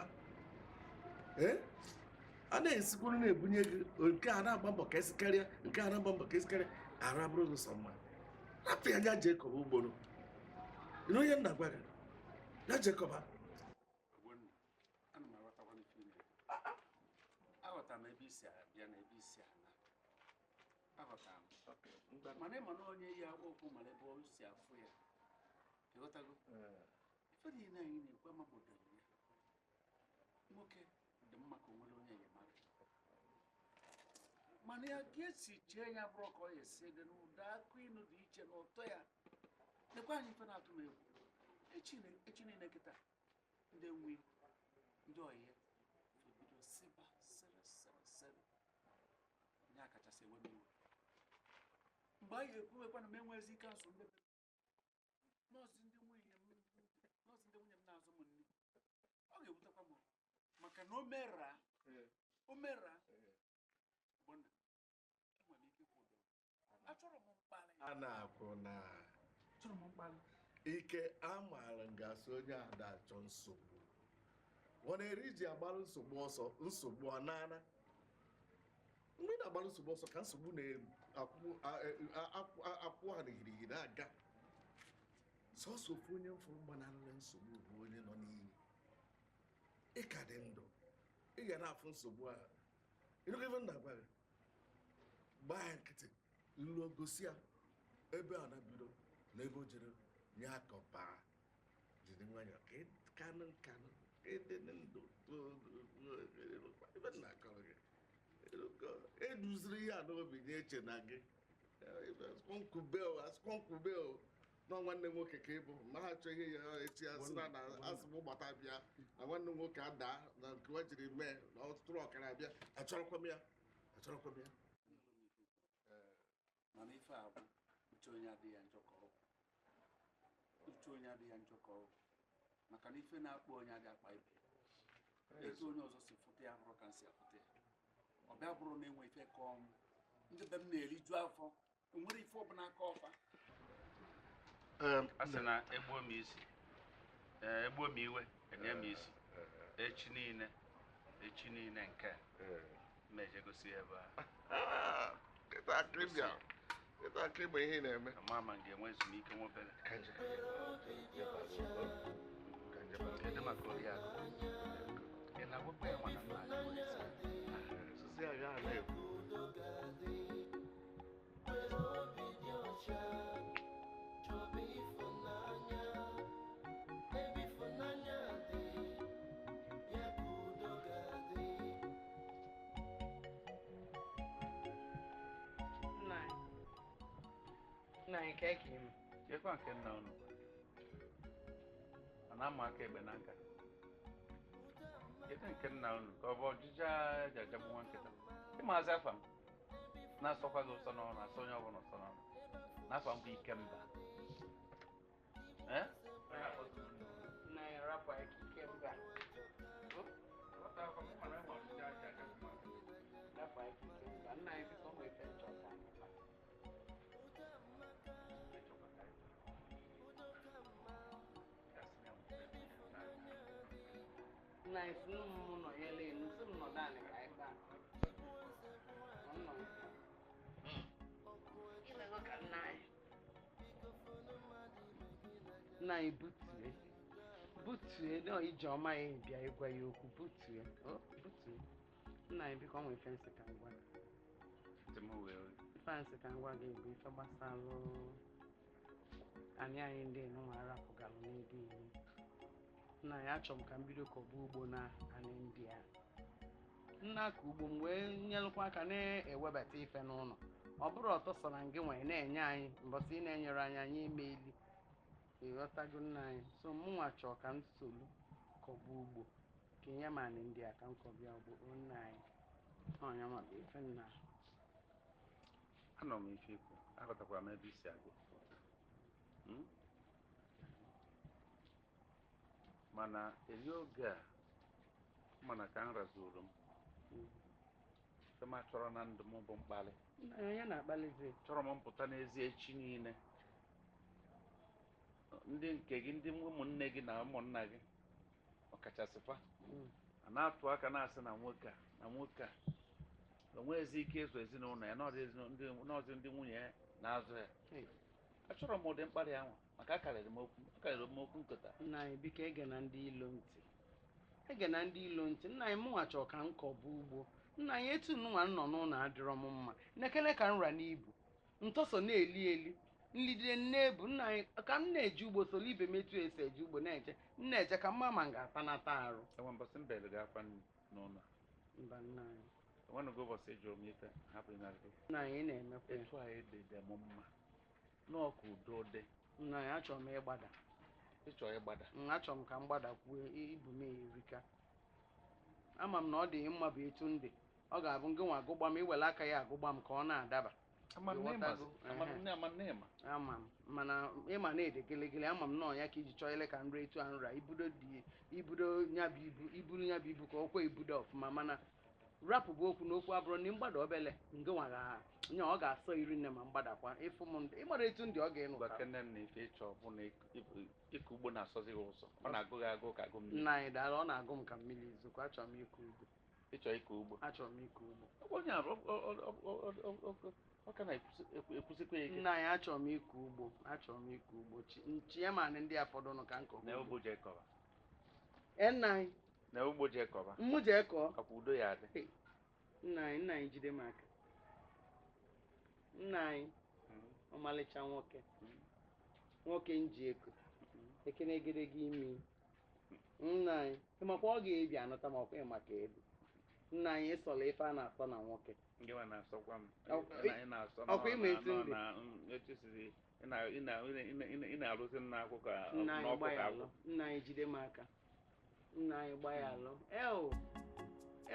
Ee, a na-esikwuru na-ebunye gị nke a na-agba mbọ ka esikarịa nke a na-agba mbọ ka esikarịa arụ abụrụ gị sọ mma. Rapụ ya anya jee kọba ugboro ịnụ onye m na-agwa gị ya jekọba. Ogbonna, ana m aghọtakwa ife ị na-ekwu. Aghọtara m ebe isi abịa na ebe isi ana. Aghọtara m. Mana ịma na onye yi akpụ okwu mara ebe o si afụ ya. Ịghọtago? Ife niile anyị na-ekwu amabodoro ya. Nwoke dị mma ka o nwere onye enyemaka. Mana ya ka esi chee ya bụrụ ka ọ esi dị n'ụda akụ ịnụ dị iche na ụtọ ya. Lekwa anyị ife na-atụ m egwu. Echi niile kịta ndị nwe ndị ọyị ya ebido sịba sịrị sịrị sịrị onye a kachasị ewe m iwe mgbe anyị ga-ekwuwekwa na m enwezi ike asụ ndị be m nọọsụ ndị nwunye m nọọsụ ndị nwunye m na-azụ m nri, ọ ga-ewutekwa m maka na o mera o mera. Ogbonna, enwere m ike ikwu ụdọ achọrọ m mkparị. A na-akwụ na Achọrọ m mkparị. Ike amaara ngasị onye ada achọ nsogbu ọ na-eri ji agbarụ nsogbu ọsọ, nsogbu ọ nana mgbe ị na-agbarụ nsogbu ọsọ ka nsogbu na-akwụ ha n'igirigi na-aga. Sọsọ ofu onye mfụrụ gbanarịrị nsogbu bụ onye nọ n'iyi. Ị ka dị ndụ, ị ga na-afụ nsogbu ahụ. Ịnụgo ife m na-agwa gị? Gbaa ya nkịtị, lụọ gosi ya ebe a na-bido na ebe o jere nye aka baa. Jiri nwayọọ ka ị kanụ nkanụ ka ị dị ndụ ebe m na-akọrọ gị. Eduziri ihe a n'obi nye eche na gị asụkọnkwube o na nwanne m nwoke ka ị bụ ma ha chọọ ihe ya echi ya sị na asị m gbata bịa na nwanne m nwoke adaa na nke wa jiri mee na ọtụtụ ọkara bịa. Achọrọkwa m ya, achọrọkwa m ya. Mana ife a bụ uche onye adịghị ya njọ ka ọ bụ uche onye adịghị ya njọ ka ọ bụ maka na ife na-akpọ onye adịghị akpa ibe etu onye ọzọ si fụta ya bụrụ ka m si afụta ya. Ọ bịa bụrụ na enwe ife ka ọnwụ ndị be m na-eriju afọ enwere ife ọbụla aka ọfa. A sị na egbuo m isi, egbuo m iwe, enye m isi echi niile, echi niile nke mmeje gosi ebe a. Ihe na-eme ama ma m ga-enwe ezumike nwa obere. Kedu maka oriakụ? Ị na-agwakwa ya nwa na nna anyị? Nna anyị ka eke ime. Chekwa nke nna unu a na-ama aka egbe na nka. Kedu nke nna unu ka ọ bụ ọjịja eji ajagbu nwa nkịta? Ịmaazị afa m na-asọkwa gị ụsọ n'ọnụ, asọ onye ọbụla ụsọ n'ọnụ. N'afa m bụ Ikemba. Nna anyị rapụ anyị ka Ikemba. Rapụ anyị ka Ikemba. Nna anyị biko nwee ife nchọ ka anyị kpaa. Nna anyị sị m nọ ya elu, sị m nọdụ anị ka anyị kpaa. Nna anyị butue butue na ijeọma ya bịa ịgwa ya okwu butue butue. Nna anyị biko nwee ife nsị ka ngwa gị. Ife nsị ka ngwa gị bụ ife gbasalụ anyị anyị ndị nwa arapụgalụ n'ebe iwu. Nna anyị achọrọ m ka m bido kọba ugbo na anị ndị a. Nna aka ugbo m wee nyelụkwa aka na-ewebata ife n'ụlọ. Ọ bụrụ ọtọ sọ na ngị nwere na-enye anyị mbọsị ị na-enyere anyị anyị emeeli. Ịghọtago nna anyị? So mụnwa chọọ ka m solu kọba ugbo ka enye m anị ndị a ka m kọbịa ugbo. O nna anyị ọnya ma bụ ife nna. Anọ m ife ikwu, aghọtakwara m ebe isi abịa. Mana eri oge a mana ka m razuru m ma chọrọ na ndụ m bụ mkpali. Chọrọ m mpụta n'ezi echi niile ndị nke gị, ndị ụmụnne gị na ụmụnna gị ọkachasị fa a na-atụ aka na-asị na nwoke a na nwoke a onweghịzi ike ịzụ ezinụlọ ya, n'ọzi ndị nwunye ya na-azụ ya. Achọrọ m ụdị mkparị ahụ maka akarịrị m okwu nketa. Nna anyị biko ege na ndị ilo ntị, ege na ndị ilo ntị. Nna anyị mụnwa chọrọ ka m kọba ugbo. Nna anyị etu nwa nọ n'ụlọ adịrọ m mma, nekene ka m ra n'ibu ntọsọ na-eli eli nlidide nne-ebu. Nna anyị ka m na-eji ugbo soro ibe m etu esi eji ugbo na-eje na-eje ka mma ma m ga-atanata arụ. Enwe mbọsị mbele gị akwa n'ụlọ. Mba nna anyị. Enwenugo ụbọchị jụrụ m ife hapụ ịnarị gị. Nna anyị na-emekwa ya. Etu anyị dị dị m mma n'ọkụ udo dị. Nna anyị achọrọ m ịgbada. Ịchọrọ ịgbada? Achọrọ m ka m gbadakwuo ibu m erika. Ama m na ọ dị mma bụ etu ndị ọ ga-abụ ngị nwa agụgba m, iwere aka ya agụgba m ka ọ na-adaba. Ama m mana ịma na-ede gelegele. Ama m nọọ ya ka iji chọọ ile ka nra etu a nra ibudo dị ibudo nya bụ ibu iburu nya bụ ibu ka ọkwa ibudo ọfụma. Mana rapụ bụ okwu n'okwu abụrụ na mgbada obele ngị nwa nya ọ ga-asọ iri nne ma mgbadakwa ịfụ m ndị ịgbada etu ndị ọ ga-enụ. Ịkọ ugbo na-asọzi gị ụsọ, ọ na-agụ gị agụ ka agụ mmiri. Nna anyị daalụ, ọ na-agụ m ka mmiri izokwa. Achọrọ m ịkọ ugbo. Ịchọ ịkọ ugbo? Achọrọ m ịkọ ugbo. Onye a ọ ka na-ekwusikwa ya ike. Nna anyị, achọrọ m ịkọ ugbo, achọrọ m ịkọ ugbo. Chinye m anị ndị a fọdụnụ ka m kọọ Na ugbo. ugbo jee kọba. Ee, nna anyị. Na ugbo jee kọba. Mụ jee kọọ. Akwa udo ya adị. Nna anyị, nna anyị, jide m aka. Nna anyị, ọmalịcha nwoke, nwoke nji eko ekene egedege imi. Nna anyị, ịmakwa ọ ga-ebi anọta ma ọkwa maka ebi. Nna anyị, ịsọla ife a na-asọ na nwoke. Gị nwa na-asọkwa m. Ị na-asọ Ọkwa ịma etu ndị. Etu siri ị na-arụzi m n'akwụ ka Nna anyị, n'ọkụ ka gbaya alụ. akwụ. Nna anyị, jide m aka. Nna anyị, gbaya alụ. Ewu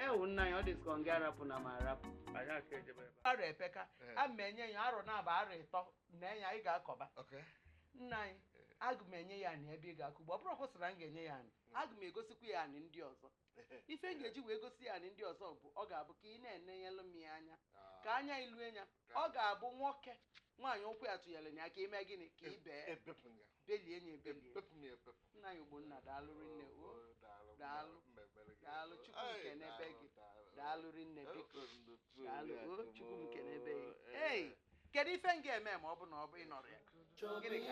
ewu, nna anyị, ọ dị ka ọ nga arapụ na m arapụ. Anyị aka ejebe ebe a. Arọ epeka a ma enye ya arọ na-aba arọ 3 na enye anyị ga-akọba. Nna anyị, aga m enye ya anị ebe ị ga-akụ ugbo. Ọ bụrụ kwụsịrị na m ga-enye ya anị, aga m egosikwa ya anị ndị ọzọ. Ife m ga-eji wee gosi ya anị ndị ọzọ bụ ọ ga-abụ ka ị na-enenyelụ m ya anya, ka anya ilue ya. Ọ ga-abụ nwoke nwaanyị ụkwụ ya tụnyere ya ka ime gịnị, ka ị bee belie ya ebelie. Nna anyị, Ogbonna, daalụ rinne o, daalụ, daalụ. Chukwu nke n'ebe gị, daalụ rinne, biko daalụ o. Chukwu nke n'ebe gị. Ei, kedu ife m ga-eme ma ọ bụ na ọ bụ ịnọrọ ya? Gịnị ka